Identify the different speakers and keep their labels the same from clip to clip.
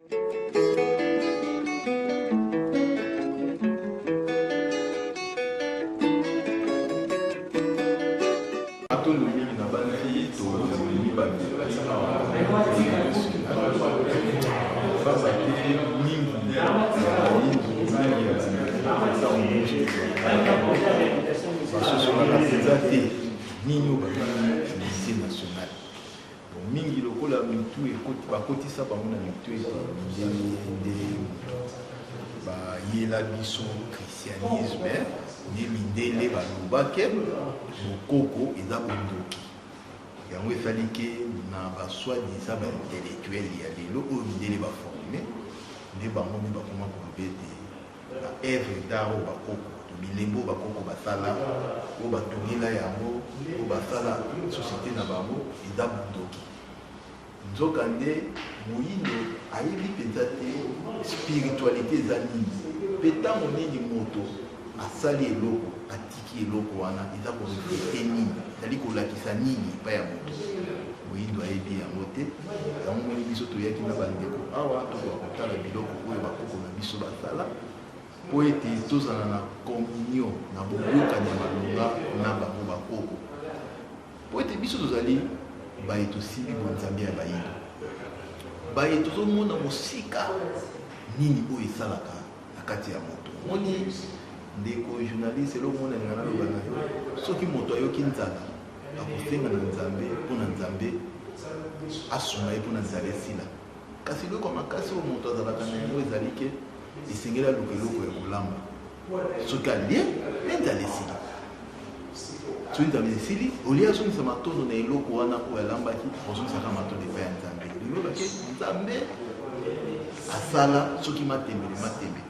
Speaker 1: Matondo mingi na banzi tomibandela awa pamba te mingi ya bayindo, mingi ya ntango nyonso basosolaka mpenza te nini oyo babengi lycée national. Bon, mingi lokola mitu ekoti, bakotisa bango na mitu ete mindele nde moto bayela biso christianisme, nde mindele baloba ke bokoko eza bondoki. Yango esali ke na ba soi-disant ba intellectuels ya lelo oyo mindele ba forme, nde bango nde bakoma koloba ete Ba oeuvres d'art oyo ba koko to bilembo oyo ba koko basala, oyo batungela yango, oyo basala societe na bango eza bondoki. Nzoka nde moyindo ayebi penza te spiritualite eza nini pe tango nini moto asali eloko atiki eloko wana eza ko refleter nini, ezali kolakisa nini epai ya moto. Moyindo ayebi yango te. Yango omoni biso toyaki na ba ndeko awa tokoka kotala biloko oyo ba koko na biso basala mpo ete tozala na communion, na boyokani ya malonga na bango ba koko, mpo ete biso tozali baye tosimbi bonzambe ya bayindo, baye tozomona mosika nini oyo esalaka na kati ya moto. Omoni ndeko journaliste, eloko moko nalinga naloba na yo, soki moto ayoki nzala Akosenga na Nzambe mpo na Nzambe asunga ye mpo na nzala esila. Kasi eloko ya makasi oyo moto azalaka na yango ezali ke esengeli aluka eloko ya kolamba. Soki alie, nde nzala esili. Soki nzala esili, olie azongisa matondo na eloko wana oyo alambaki, akozongisaka matondo epai ya Nzambe. Elingi koloba ke Nzambe asala soki matembele matembele,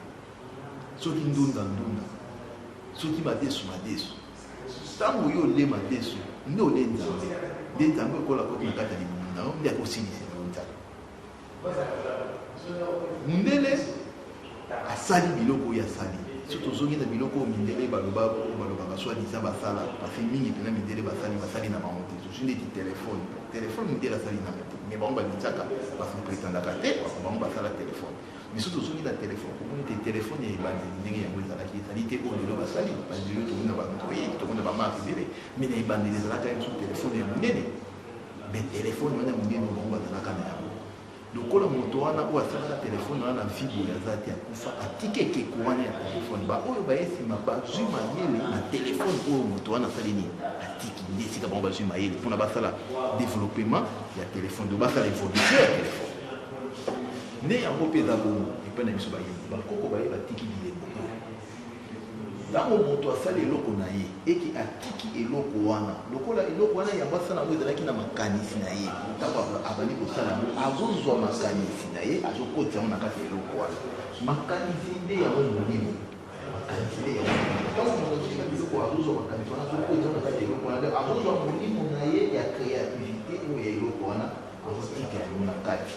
Speaker 1: soki ndunda ndunda, soki madesu madesu. Tango yo olie madesu nde olie Nzambe, nde Nzambe okola akoti na kati ya libumu na yo nde akosilisela yo nzala. Mundele asali biloko oyo asali. Soki tozongi na biloko oyo mindele baloba, oyo balobaka soit disant basala, parce que mingi pena mindele basali, basali na bango te. Tozwi ndeti telephone, telephone mindele asali na yango te, mais bango bamitiaka, ba se pretendaka te, bango basala telephone. Biso tozongi na telephone, omoni te telephone ya ebandeli ndenge yango ezalaki ezali te oyo lelo basali. Parce lelo tokomi na ba Android, tokomi na ba marque ebele, mais na ebandeli ezalaka ye mosusu telephone ya monene. Mais telephone wana ya monene oyo bango bazalaka na yango, lokola moto wana oyo asalaka telephone wana na vie boye aza te, akufa, atika ekeko wana ya telephone. Ba oyo baye nsima bazwi mayele na telephone oyo moto wana asali nini, atiki. Nde esika bango bazwi mayele mpona basala developpement ya telephone, donc basala evolution ya telephone. Nde yango mpe eza bongo epai na biso Bayindo. Bakoko baye batiki bilembo oyo. Ntango moto asali eloko na ye, eke atiki eloko wana, lokola eloko wana yango asala yango ezalaki na makanisi na ye, ntango abandi kosala yango, azozwa makanisi na ye, azokotisa yango na kati ya eloko wana. Makanisi nde yango molimo. Makanisi nde yango molimo. Ntango moto azosala biloko, azozwa makanisi wana, azokotisa yango na kati ya eloko wana, azozwa molimo na ye ya creativite oyo ya eloko wana. Okotika yango na kati,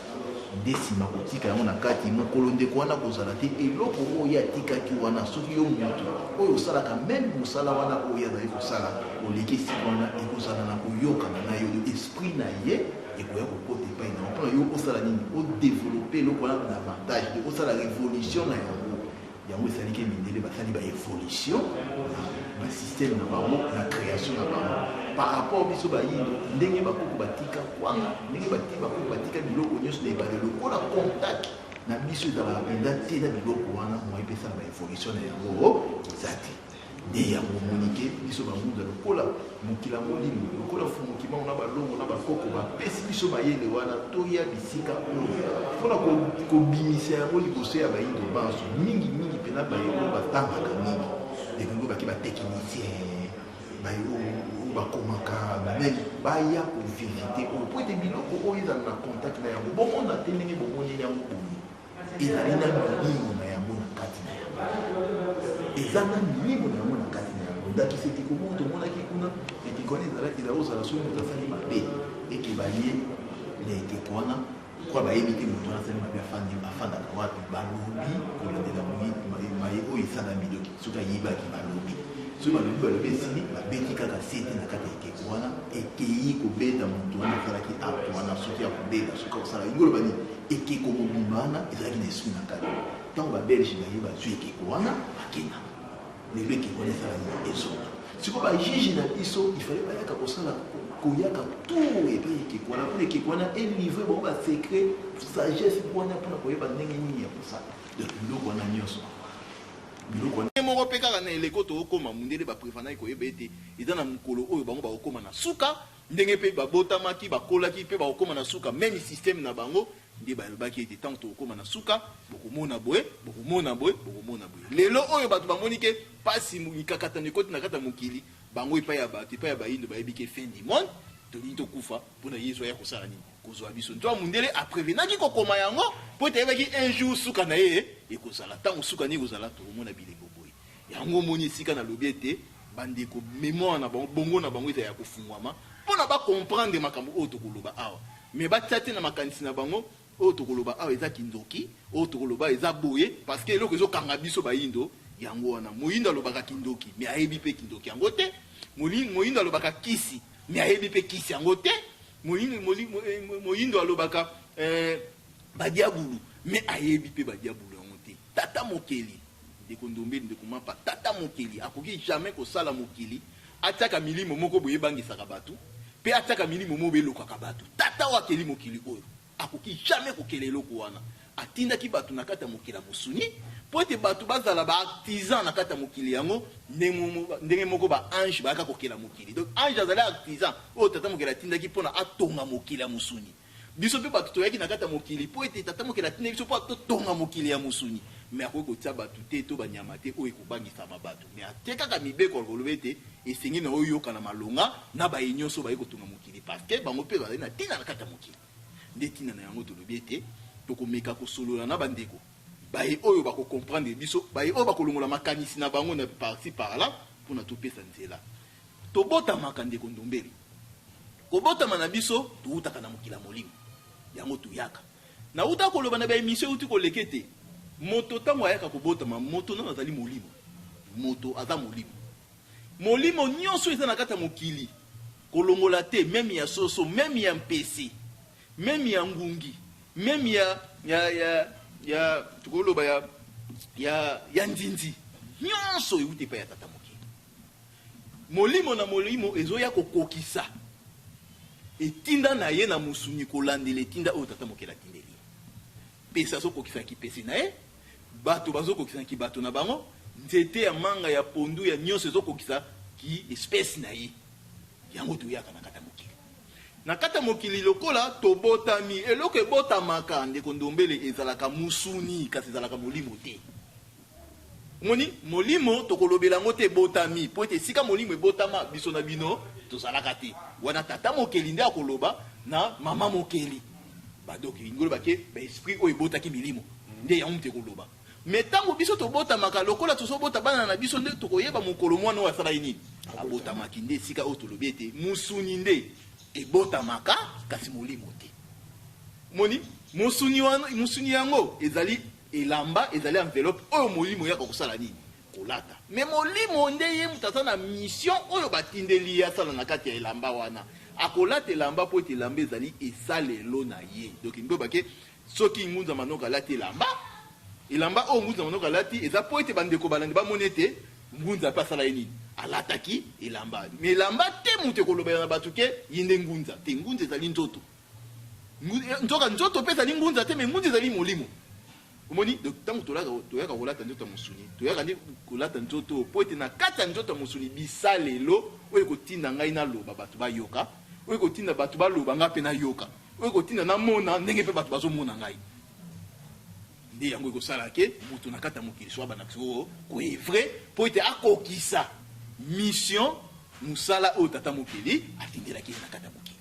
Speaker 1: nde sima kotika yango na kati, mokolo ndeko wana akozala te, eloko oyo ye atikaki wana, soki yo mutu oyo osalaka meme mosala wana oyo ye azali kosala, oleki esika wana, ekozala na koyokana na yo, donc esprit na ye ekoya kokota epai na yo, pona yo osala nini? O developper eloko wana davantage, donc osala revolution na yango. Yango esali ke mindele basali ba evolution na ba système na bango na creation na bango par rapport biso bayindo ndenge bakoko batika kwanga, ndenge bakoko batika biloko nyonso na ebale lokola contact na biso ezalaka mpenza te na biloko wana, moyen mpe esala ba evolution na yango eza te. Nde yango omoni ke biso ba ngunda lokola mokila molimo, lokola Mfumu Kimbangu na ba longo na ba koko ba pesi biso mayele wana toya bisika oyo pona ko bimisa yango liboso ya bayindo banso, mingi mingi pena baye oyo ba tangaka mingi, elingi koloba ke ba techniciens, baye oyo ba komaka meme baya ko visiter oyo po ete biloko oyo ezala na contact na yango bomona te ndenge bomoneli yango boye. Ezali na milimo na yango na kati na yango. Eza na milimo na yango na kati na yango. Ndakisa ekeko moko tomonaki kuna, ekeko wana ezalaki ezala kozala soki moto asali mabe, eke baye na ekeko wana, lokola bayebi te moto wana asali mabe afandi afandaka wapi, balobi kolandela maye oyo esalami, donc soki ayibaki balobi, soki balobi balobi esili, babeti kaka sete na kati ya ekeko wana, ekeyi kobeta moto wana asalaki acte wana, soki akobela, soki akosala, elingi koloba nini? Ekeko mobimba wana ezalaki na esprit na kati. Ntango ba Belge baye bazwi ekeko wana, bakenda. Lelo ekeko wana esala nini? Ezonga. Sikoyo ba juge na biso, il fallait bayaka kosala koyaka tour epai ekeko wana, mpona ekeko wana e livre bango ba secret, sagesse wana mpona koyeba ndenge nini ya kosala. Donc biloko wana nyonso, biloko wana moko mpe kaka na eleko tokokoma, mundele ba prevanaki koyeba ete eza na mokolo oyo bango bakokoma na suka. Ndenge mpe babotamaki, bakolaki mpe bakokoma na suka, meme système na bango nde balobaki ete tango tokokoma na suka, bokomona boye, bokomona boye, bokomona boye. Lelo oyo bato bamoni ke pasi, mikakatano ekoti na kati ya mokili, bango epai ya bato, epai ya bayindo bayebi ke fin du monde, tolingi tokufa mpona Yesu aya kosala nini? Kozwa biso. Nzoka mundele a prevenaki kokoma yango mpo ete ayebaki un jour suka na ye ekozala. Tango suka na ye ekozala, tokomona bilembo boye. Yango omoni esika nalobi ete bandeko memoire na bango, bongo na bango ezala ya kofungwama mpo na ba comprendre makambo oyo tokoloba awa. Mais batia te na makanisi na bango oyo tokoloba awa eza kindoki, oyo tokoloba eza boye, parce que eloko ezokanga biso bayindo yango wana. Moyindo alobaka kindoki mais ayebi mpe kindoki yango te. Moyindo alobaka kisi mais ayebi mpe kisi yango te. Moyindo alobaka badiabulu mais ayebi mpe badiabulu yango te. Tata mokeli, ndeko Ndombele, ndeko Mapa, tata mokeli akoki jamais kosala mokili atiaka milimo moko boye ebangisaka bato, pe atiaka milimo moko boye elokaka bato. Tata oyo akeli mokili oyo akoki jamais kokela eloko wana. Atindaki bato na kati ya mokili ya mosuni po ete bato bazala ba artisans na kati ya mokili yango, ndenge moko ba anges bayaka kokela mokili. Donc ange azali artisan oyo tata mokeli atindaki pona atonga mokili ya mosuni. Biso mpe bato toyaki na kati ya mokili mpo ete Tata Mokeli atindaki biso mpo totonga mokili ya mosuni. Mais akoki kotia bato te to banyama te oyo ekobangisama bato. Mais atie kaka mibeko ya koloba ete esengeli na oyokana malonga na baye nyonso baye kotonga mokili parce que bango mpe bazali na ntina na kati ya mokili. Nde ntina na yango tolobi ete tokomeka kosolola na bandeko baye oyo bako comprendre biso, baye oyo bakolongola makanisi na bango na par ci par là mpo na topesa nzela. Tobotamaka ndeko Ndombele. Kobotama na biso, towutaka na mokili ya molimo. Yango toyaka. Nawuta koloba na ba emissions ewuti koleka ete moto tango ayaka kobotama, moto nanu azali molimo. Moto aza molimo. Molimo nionso eza na kati ya mokili, kolongola te, meme ya soso, meme ya mpese, meme ya ngungi, meme ya, ya, ya, ya, tokoloba ya, ya, ya nzinzi, nionso ewuti epai ya Tata Mokili. Molimo na molimo ezoya kokokisa etinda na ye na mosuni kolandela etinda oyo Tata Mokeli atindeli ye. Mpese azokokisa kipese na ye, bato bazokokisa na kibato na bango, nzete ya manga, ya pondu, ya nyonso ezokokisa ki espèce na ye. Yango toyaka na kati ya mokili. Na kati ya mokili lokola tobotami, eloko ebotamaka ndeko Ndombele ezalaka mosuni kasi ezalaka molimo te. Omoni, molimo, tokolobela yango te ebotami, mpo ete esika molimo ebotama, biso na bino tozalaka te. Wana Tata Mokeli nde akoloba na Mama Mokeli. Ba, donc, elingi koloba ke ba esprit oyo ebotaki milimo nde yango moto ekoloba. Mais tango biso tobotamaka, lokola tozobota bana na biso, nde tokoyeba mokolo mwana oyo asalaki nini? Abotamaki. Nde esika oyo tolobi ete mosuni nde ebotamaka, kasi molimo te. Omoni, mosuni wana, mosuni yango ezali Elamba ezali enveloppe oyo molimo eyaka kosala nini? Kolata. Mais molimo nde ye moto aza na mission oyo batindeli ye asala na kati ya elamba wana. Akolata elamba mpo ete elamba ezali esalelo na ye. Donc elingi koloba ke soki Ngunza Manoka alati elamba, elamba oyo Ngunza Manoka alati eza mpo ete bandeko balandi bamoni ete Ngunza mpe asala ye nini? Alataki elamba. Mais elamba te moto ekolobela na bato ke ye nde Ngunza. Te, Ngunza ezali nzoto. Nzoka nzoto mpe ezali ngunza te, mais ngunza ezali molimo. Omoni, donc ntango tolaka, toyaka kolata nzoto ya mosuni, toyaka nde kolata nzoto oyo mpo ete na kati ya nzoto ya mosuni bisalelo oyo ekotinda ngai naloba bato bayoka, oyo ekotinda bato baloba ngai mpe nayoka, oyo ekotinda namona ndenge mpe bato bazomona ngai. Nde yango ekosala ke moto na kati ya mokili so abanda ko oeuvrer mpo ete akokisa mission, mosala oyo Tata Mokeli atindelaki ye na kati ya mokili.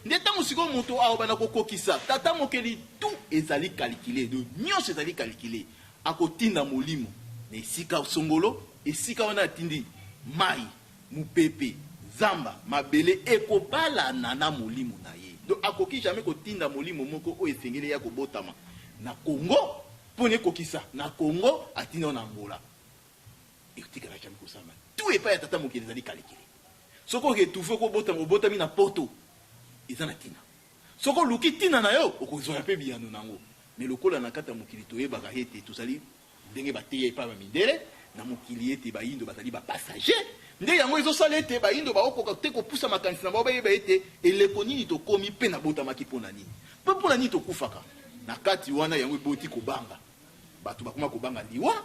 Speaker 1: Nde ntango sikoyo moto akobanda kokokisa Tata Mokeli, tout ezali calcule, donc nyonso ezali calcule. Akotinda molimo na esika songolo, esika wana atindi mayi, Mupepe, zamba, mabele ekobalana na molimo na ye. Donc akoki jamais kotinda molimo moko oyo esengeli eya kobotama na Congo pona ekokisa na Congo, atinda yango na Angola. Ekotikala jamais kosalama. Tout epai ya Tata Mokeli ezali calcule. Soki o retrouver ko botama, obotami na poto, eza na tina. Soki oluki tina na yo, okozwa mpe biyano na yango. Mais lokola na kati ya mokili toyebaka ete tozali ndenge bateya epai ya mindele na mokili ete bayindo bazali bapassager, nde yango ezosala ete bayindo baokoka te kopusa makanisi na bango bayeba ete eleko nini tokomi mpe nabotamaki mpo na nini mpe mpo na nini tokufaka. Na kati wana yango eboti kobanga, bato bakoma kobanga liwa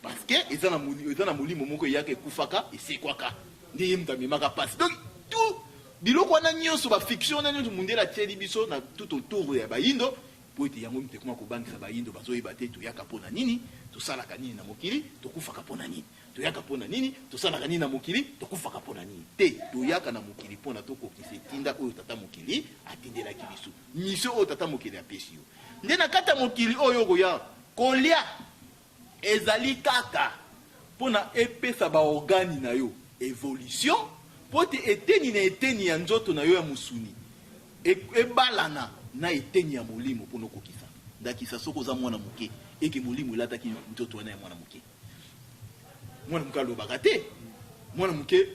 Speaker 1: parce que eza na molimo moko eyaka ekufaka esekwaka, nde ye moto amemaka mpasi. Donc tout biloko wana nyonso, bafiction wana nyonso mundele atieli biso na tout autour ya bayindo, po ete yango moto ekoma kobangisa bayindo. Bazoyeba te toyaka mpo na nini, tosalaka nini na mokili, tokufaka mpo na nini. Toyaka mpo na nini, tosalaka nini na mokili, tokufaka mpo na nini. Te, toyaka na mokili mpona tokokisa etinda oyo tata mokili atindelaki biso, mission oyo tata mokili apesi yo. Nde na kati ya mokili oyo okoya kolia ezali kaka mpona epesa baorgane na yo évolution, mpo te eteni na eteni ya nzoto na yo ya mosuni ebalana na eteni ya molimo mpona okokisa. Ndakisa, soki oza mwana moke, eke molimo elataki nzoto wana ya mwana moke. Mwana moke alobaka te, mwana moke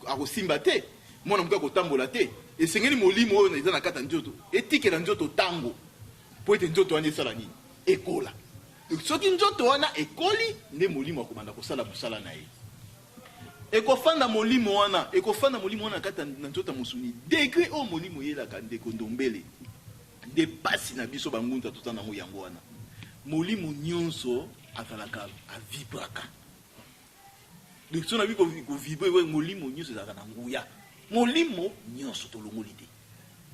Speaker 1: akosimba te, mwana moke akotambola te. Esengeli molimo oyo eza na kati ya nzoto etikela nzoto ntango mpo ete nzoto wana esala nini? Ekola. Soki nzoto wana ekoli, nde molimo akobanda kosala mosala na ye. Ekofanda molimo wana, ekofanda molimo wana na kati na nzoto ya mosuni. Degré oyo molimo eyelaka, ndeko Ndombele, nde pasi na biso bangunza toza nango yango wana. Molimo nyonso azalaka, avibraka. Donc so na bi kovibre, molimo nyonso ezalaka na nguya. Molimo nyonso tolongoli te,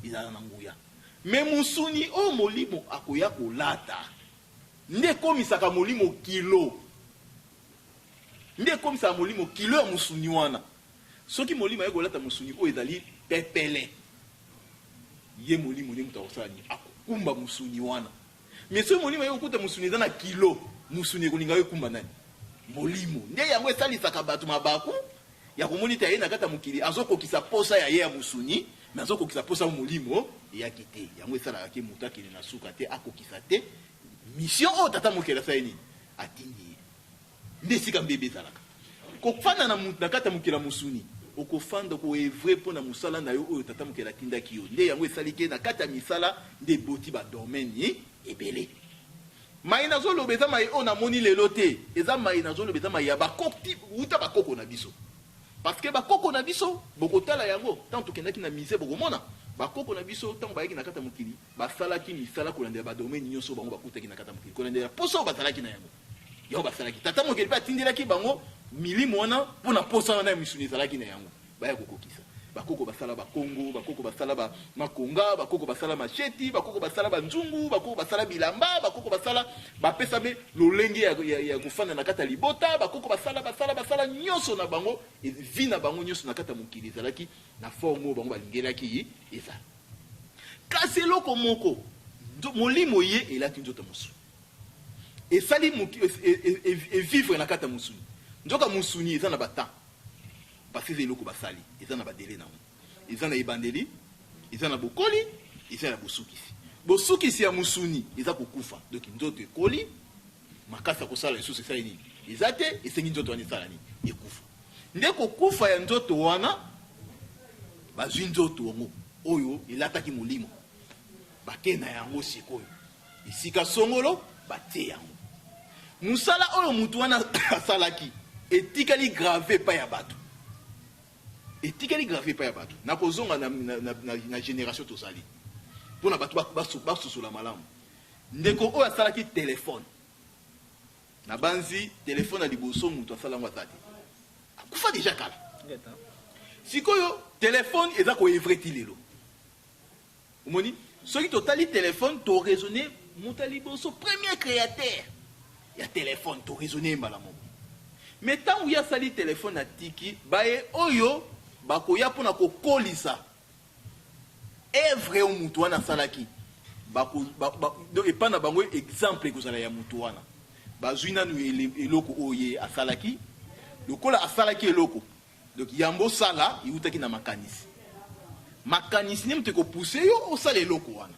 Speaker 1: ezalaka na nguya. Mais mosuni oyo molimo akoya kolata nde ekomisaka molimo kilo, nde ekomisaka molimo kilo ya mosuni wana. Soki molimo aye kolata mosuni oyo ezali pepele, ye molimo nde moto akosala nini? Akokumba mosuni wana. Mais soki molimo aye kokuta mosuni eza na kilo, mosuni ekolinga yo ekumba nani? Molimo. Nde yango esalisaka bato mabaku ya komoni ete aye na kati ya mokili azokokisa posa ya ye ya mosuni, mais azokokisa posa ya molimo eyaki te. Yango esalaka ke moto akende na suka te, akokisa te mission oyo tata mokeli asali nini? Atindi ye. Nde esika mbebe ezalaka kofanda na na kati ya mokili ya mosuni, okofanda koœuvrer mpo na mosala na yo oyo tata mokeli atindaki yo. Nde yango esali ke na kati ya misala nde eboti badomaine ebele. Mai nazoloba eza mai oyo namoni lelo te, eza mai nazoloba eza mai ya bakoti wuta bakoko na biso. Parce que bakoko na biso, bokotala yango ntango tokendaki na musée, bokomona bakoko na biso ntango bayaki na kati ya mokili, basalaki misala kolandela badomaine nyonso bango bakutaki na kati ya mokili, kolandela posa oyo bazalaki na yango, yango basalaki. Tata mokili mpe atindelaki bango milimo wana mpona posa wana ya misuni ezalaki na yango, baya kokokisa. Bakoko basala bakongo, bakoko basala ba makonga, bakoko basala macheti, bakoko basala banzungu, bakoko basala bilamba, bakoko basala bapesa mpe lolenge ya kofanda na kati ya libota. Bakoko basala basala basala nyonso na bango, vie na bango nyonso na kati ya mokili ezalaki na forme oyo bango balingelaki ezala. Kasi eloko moko, molimo ye elati nzoto mosuni, esali evivre na kati ya mosuni. Nzoka mosuni eza na batemps, parce eza eloko basali, eza na badélai nango, eza na ebandeli, eza na bokoli, eza na bosukisi. Bosukisi ya mosuni eza kokufa. Donc nzoto ekoli makasi ya kosala lisusu esali nini? Eza te. Esengi nzoto wana esala nini? Ekufa. Nde kokufa ya nzoto wana, bazwi nzoto yango oyo elataki molimo, bake na yango sikoyo esika songolo, batie yango. Mosala oyo motu wana asalaki etikali gravé epai ya bato, etikali gravé epai ya bato. Nakozonga na génération tozali mpona bato basusola malamu. Ndeko oyo asalaki telefone, nabanzi telefone ya liboso moto asala yango aza te, akufa déjà kala. Sikoyo telefone eza koœuvrer ti lelo. Omoni, soki totali telefone, toraisonne moto ya liboso, premier créateur ya telefone, toraisonne ye mbala moko. Mais ntango ye asali telefone, atiki baye oyo bakoya mpona kokolisa œuvre oyo motu wana asalaki. Donc epai na bango exemple ekozala ya motu wana. Bazwi nanu eloko oyo ye asalaki. Lokola asalaki eloko, donc yambo osala eutaki na makanisi. Makanisi nde moto ekopousse yo osala eloko wana.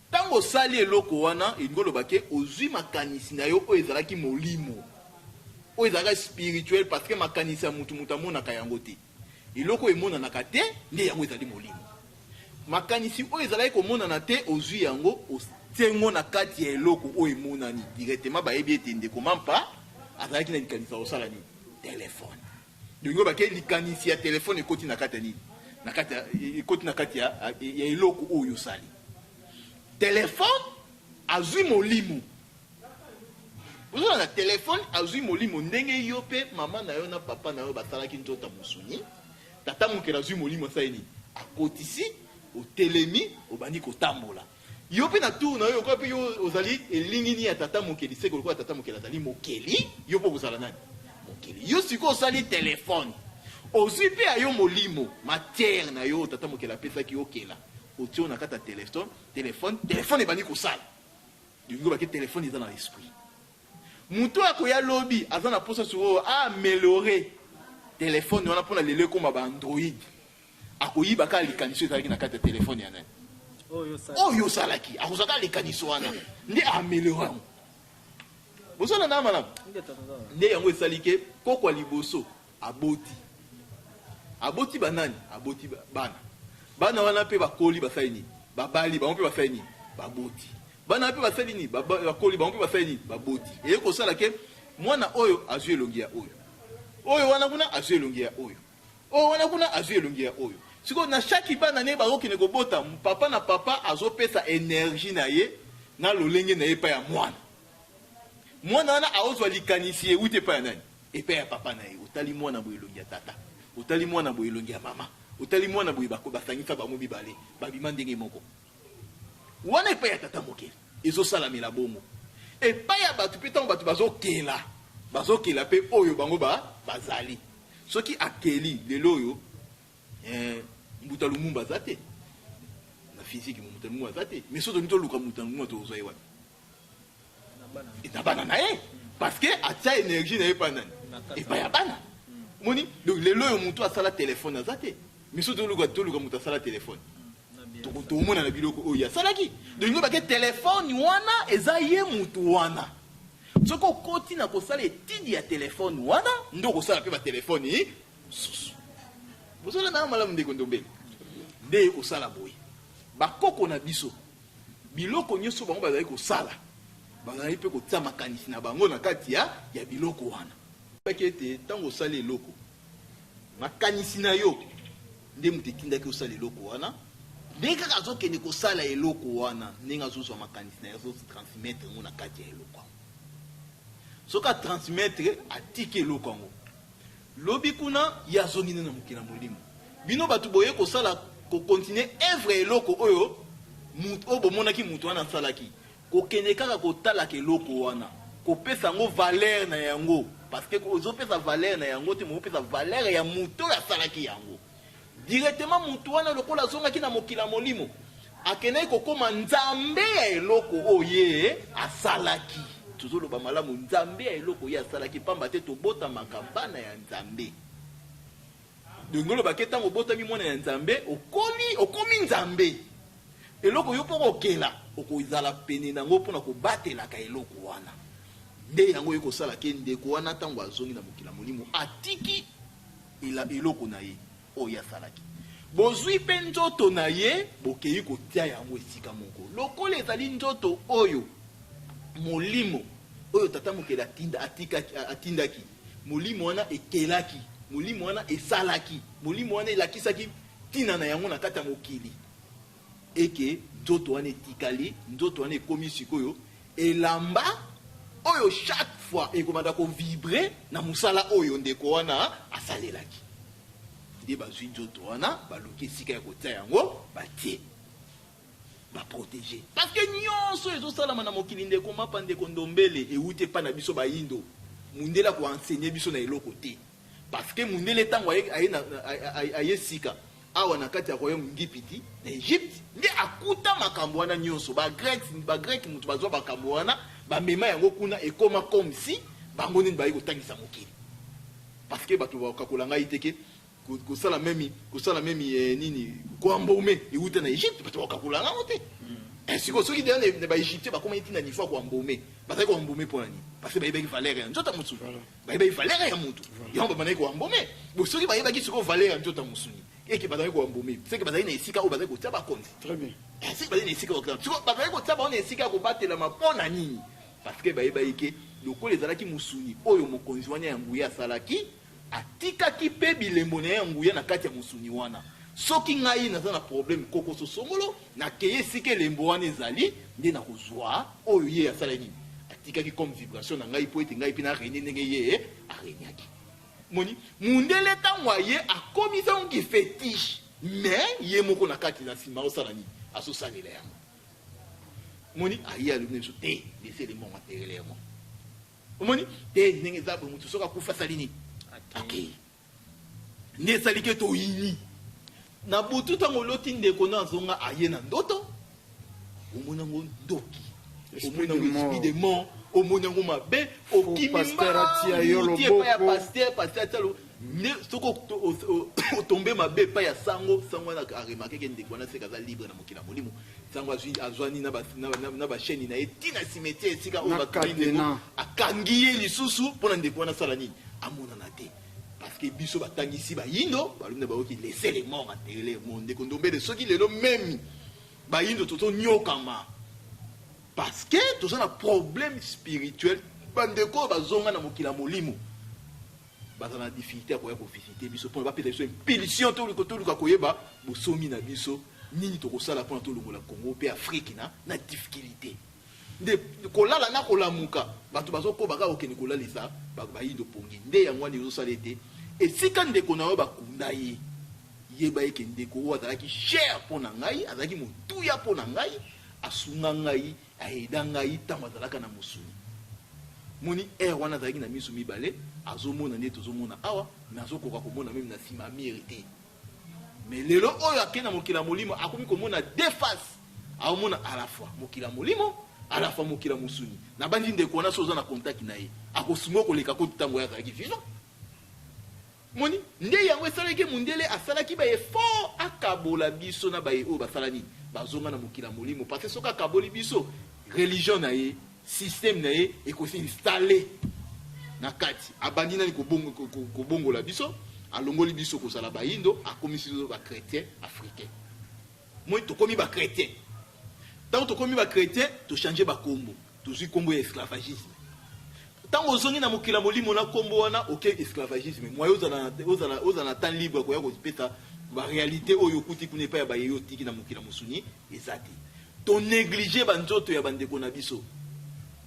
Speaker 1: Ntango osali eloko wana, elingi oloba ke ozwi makanisi na yo oyo ezalaki molimo, oyo ezalaka spirituel, parce que makanisi ya motu, moto amonaka yango te. Eloko oyo emonanaka te nde yango ezali molimo. Makanisi oyo ezalaki komonana te, ozwi yango. Otie ngo na kati ya eloko oyo emonani directement, bayebi ete ndeko Mampa azalaki na likanisi ya kosala nini? Telefone. Donc bake likanisi ya telefone ekoti na kati ya nini? Na kati ya, ekoti na kati ya eloko oyo osali. Telefone azwi molimo. Ozala na telefone azwi molimo ndenge yo mpe mama na yo na papa na yo basalaki nzoto ya mosuni. Tata mokeli azwi molimo, asali nini? Akotisi, otelemi, obandi kotambola. Yo mpe na tour na yo, lokola mpe yo ozali elingini ya tata mokeli, seke lokola tata mokeli azali mokeli, yo mpe okozala nani? Mokeli. Yo sikoyo osali telefone, ozwi mpe ya yo molimo, matière na yo tata mokeli apesaki yo, okela, otie na kati ya telefone, telefone ebandi kosala. Lingo bake telefone eza na esprit. Moto akoya lobi aza na posa sikoyo aaméliorer telefone wana mpona lelo ekóma ba Android, akoyiba kaka likanisi ezalaki na kati ya telefone ya nani? Oyo osalaki. Akozwa kaka likanisi wana nde aaméliorer yango. Bozala na malamu nde yango esali ke koko ya liboso aboti, aboti banani? Aboti bana. Bana wana mpe bakoli, basali nini? Babali. Bango mpe basali nini? Baboti bana. Mpe basali nini? Bakoli. Bango mpe basali nini? Baboti. Eye kosala ke mwana oyo azwi elongi ya oyo, oyo wana kuna azwi elongi ya oyo, oyo wana kuna azwi elongi ya oyo. Sikoyo na chaque bana ne bakokende kobota, papa na papa azopesa énergie na ye na lolenge na ye epai ya mwana. Mwana wana aozwa likanisi ewuti epai ya nani? Epai ya papa na ye. Otali mwana boye, elongi ya tata. Otali mwana boye, elongi ya mama. Otali mwana boye, basangisa bango mibale, babima ndenge moko. Wana epai ya tata mokeli ezosalamela bongo. Epai ya bato mpe, ntango bato bazokela, bazokela mpe oyo bango bazali. Soki akeli lelo oyo, mbuta Lumumba aza te na physique, mbuta Lumumba aza te, mais soki tolingi toluka mbuta Lumumba, tozwa ye wapi? Na bana na ye, parce que atia énergie na ye epai nani? Epai ya bana. Moni, donc lelo oyo motu asala telefone aza te, mais soki toluka moto asala telefone, tomona na biloko oyo asalaki. Donc ngo bake telefone wana eza ye motu wana. Soki okoti na kosala étude ya telefone wana, nde okosala mpe batelefone mosusu. Bozala na malamu, ndeko Ndombele. Nde ye kosala boye, bakoko na biso, biloko nyonso bango bazali kosala, bazali mpe kotia makanisi na bango na kati ya biloko wana. Baki ete ntango osali eloko, makanisi na yo nde moto etindaki osala eloko wana. Ndenge kaka azokende kosala eloko wana, ndenge azozwa makanisi na ye, azotransmettre yango na kati ya eloko yango. Soki atransmettre, atiki eloko yango, lobi kuna ye azongi nde na mokili ya molimo. Bino bato boye kosala, kocontinuer œuvre ya eloko oyo oyo bomonaki moto wana asalaki, kokende kaka kotalaka eloko wana, kopesa yango valeur na yango, parce que ozopesa valeur na yango te, mokopesa valeur ya moto oyo asalaki yango directement. Motu wana, lokola azongaki na mokili ya molimo, akendaki kokóma nzambe ya eloko oyo ye asalaki. Tozoloba malamu, nzambe ya eloko ye asalaki, pamba te tobotamaka bana ya Nzambe. Donc olobaki, ntango obotami mwana ya Nzambe, okoli, okomi nzambe. Eloko yo mpo kokela, okozala pene nango mpona kobatelaka eloko wana. Nde yango oye kosala ke ndeko wana, ntango azongi na mokili ya molimo, atiki eloko na ye oyo asalaki. Bozwi mpe nzoto na ye, bokei kotia yango esika moko. Lokola ezali nzoto oyo molimo oyo tata mokeli atindaki, molimo wana ekelaki, molimo wana esalaki, molimo wana elakisaki ntina na yango na kati ya mokili, eke nzoto wana etikali. Nzoto wana ekomi sikoyo elamba oyo chaque fois ekobanda kovibrer na mosala oyo ndeko wana asalelaki. Nde bazwi nzoto wana, baluki esika ya kotia yango, batie, baprotéger, parce que nyonso ezosalama na mokili, ndeko Mapa, ndeko Ndombele, ewuti epai na biso bayindo. Mundele akoenseigner biso na eloko te, parce que mundele, ntango aye sika awa na kati ya royaume Ngipiti na Egypte, nde akuta makambo wana nyonso. Bagrec moto bazwa makambo wana, bamema yango kuna, ekoma comme si bango nini baye kotangisa mokili, parce que bato bakakola ngai te ke kosala meme nini, koembaumer, ewuta na Egypte. Bato bakakola ngango te. Sikoyo soki deja na baégyptien bakomaki ntina niveau ya koembaumer, bazali koembaumer mpo na nini? Parce que bayebaki valeur ya nzoto ya mosuni, bayebaki valeur ya motu, yango babandaki koembaumer. Bo soki bayebaki sikoyo valeur ya nzoto ya mosuni. Eke bazali koambome, seke bazali na esika oyo bazali kotia bakonzi.
Speaker 2: Très bien.
Speaker 1: Seke bazali na esika siko bazali kotia bango na esika ya kobatelama. Mpo na nini? Parce que bayebaki ke lokola ezalaki mosuni oyo mokonzi wana ya nguya asalaki, atikaki mpe bilembo na ye ya nguya na kati ya mosuni wana. Soki ngai naza na problème kokoso songolo, nakeye esika elembo wana ezali, nde nakozwa oyo ye asala nini, atikaki comme vibration na ngai, mpo ete ngai mpe na régner ndenge ye aregnaki. Moni mundele, ntango aye, akomisa yango fétiche, mais ye moko na kati na nsima osala nini? Azosalela yango. Moni aye, alobi na biso te: "Laissez les morts enterrer les morts." Omoni te ndenge eza boye, motu soki akufa, asali nini? Akei. Nde esali ke toyini na butu, ntango oloti ndeko na azonga, aye na ndoto, omoni yango ndoki, omoni yango esprit de mort, omoni yango mabe, okimi mbangu epai ya pasteur. Pasteur atia nde soki otombe mabe epai ya sango, sango wana aremarquer ke ndeko wana seka aza libre na mokili ya molimo. Sango azwani na bachaîne na ye ntina cimetière, esika oyo bato ndeko akangi ye lisusu mpona ndeko wana asala nini? Amonana te. Parce que biso batangisi bayindo, balobi na bayoki: "Laissez les morts enterrer les morts." Ndeko Ndombele, soki lelo memi bayindo tozonyokama, parce que toza na problème spirituel. Bandeko oyo bazonga na mokili ya molimo baza na difficulté ya koya kovisiter biso mpona bapesa biso impulsion. Toluka koyeba bosomi na biso, nini tokosala mpona tolongola Congo mpe Afrique na difficulté. Nde kolala na kolamuka, bato bazokoba kaka kokende kolalisa bayindo pongi. Nde yango wana ezosala ete esika ndeko na yo bakunda ye, yeba eke ndeko oyo azalaki cher mpo na ngai, azalaki motuya mpo na ngai, asunga ngai, aida ngai ntango azalaka na mosuni. Moni aire wana azalaki na miso mibale, azomona nde tozomona awa, mais azokoka komona même na nsima mire te. Mais lelo oyo akei na mokili ya molimo, akomi komona deux faces, aomona à la fois mokili ya molimo, à la fois mokili ya mosuni. Nabandi ndeko wana, so oza na contact na ye, akosunga koleka koti ntango oyo azalaki vivant. Moni nde yango esalaki mundele asalaki baeffort akabola biso na baye oyo basala nini? Bazonga na mokili ya molimo. Parce que soki akaboli biso, religion na ye, système na ye ekos'installer na kati. Abandi nani kobongola biso? Alongoli biso kozala bayindo, akomisi biso bachrétien africain. Moi tokomi bachrétien. Ntango tokomi bachrétien, tochanger bakombo, tozwi nkombo ya esclavagisme. Ntango ozongi na mokili ya molimo na nkombo wana, oke esclavagisme, moye ozala na temps libre koya kopesa baréalité oyo okuti kuna epai ya baye otiki na mokili ya mosuni eza te. Tonégliger banzoto ya bandeko na biso,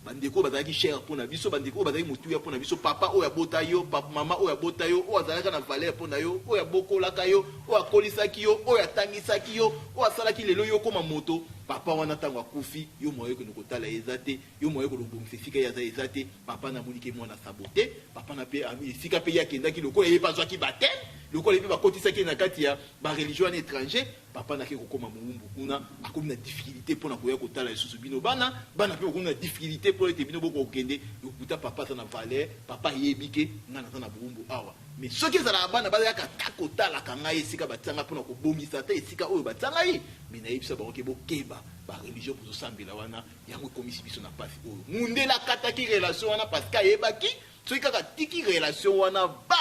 Speaker 1: bandeko oyo bazalaki cher mpo na biso, bandeko oyo bazalaki motuya mpo na biso, papa oyo abota yo, mama oyo abota yo, oyo azalaka na valeur mpo na yo, oyo abokolaka yo, oyo akolisaki yo, oyo atangisaki yo, oyo asalaki lelo yo okóma moto. Papa wana, ntango akufi, yo moyo okende kotala ye eza te, yo moyo kolobongisa esika ye aza eza te. Papa namoni ke mwana sabote papa na mpe esika mpe ye akendaki, lokola ye mpe azwaki baptême, lokola ye mpe bakotisaki ye na kati ya bareligion wana étranger, papa nake kokóma mowumbu kuna, akomi na difficulté mpona koya kotala lisusu bino bana. Bana mpe bakomi na difficulté mpo ete bino bokokende lokuta. Papa aza na valeur, papa ayebi ke ngai naza na bowumbu awa. Mais soki ezalaka bana bayaka ta kotalaka ngai esika batianga mpona kobongisa te esika oyo batia ngai, mais nayebisa bango ke bokeba, bareligion bozosambela wana, yango ekomisi biso na mpasi oyo. Mundele akataki relation wana parce que ayebaki soki kaka tiki relation wana, ba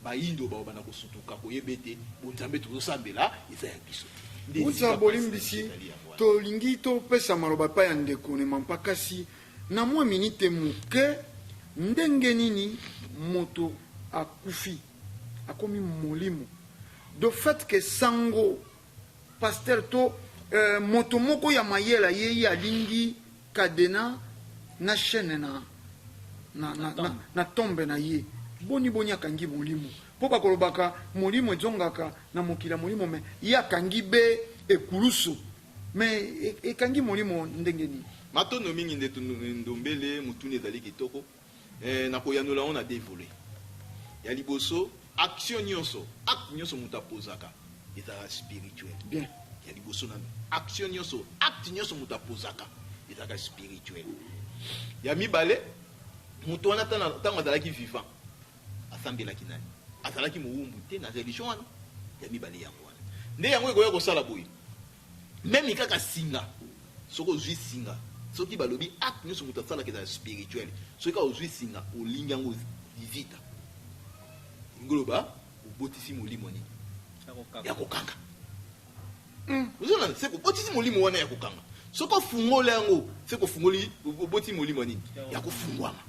Speaker 1: bayindo bao banda kosutuka, koyeba ete bonzambe tozosambela eza ya biso te.
Speaker 2: Nde uta bolimbisi, tolingi topesa maloba epai ya ndeko Nema mpa, kasi na mwa minite moke. Ndenge nini moto akufi akomi molimo? De fait ke sango, pasteur to moto moko ya mayele ayei, alingi cadenas na chaîne na tombe na ye, boni boni akangi molimo? Mpo bakolobaka molimo ezongaka na mokili ya molimo, mais ye akangi be ekulusu, mais ekangi molimo ndenge nini?
Speaker 1: Matondo mingi nde Ndombele, motuni ezali kitoko. Nakoyanola yango na deux volets. Ya liboso, action nyonso, acte nyonso moto apozaka ezalaka spirituel.
Speaker 2: Bien.
Speaker 1: Ya liboso nano, action nyonso, acte nyonso moto apozaka ezalaka spirituel. Ya mibale, moto wana, ntango azalaki vivant, asambelaki nani? Azalaki mowumbu te na religion wana? Ya mibale yango wana. Nde yango ekoya kosala boye: même kaka singa, soki ozwi singa, soki balobi acte nyonso moto asalaka ezala spirituel, soki kaka ozwi singa, olingi yango lizita, olingi oloba obotisi molimo nini? Ya kokanga. Ozolanda, se obotisi molimo wana ya kokanga. Soki ofungoli yango, se kofungoli, obotisi molimo ya nini? Ya kofungwama.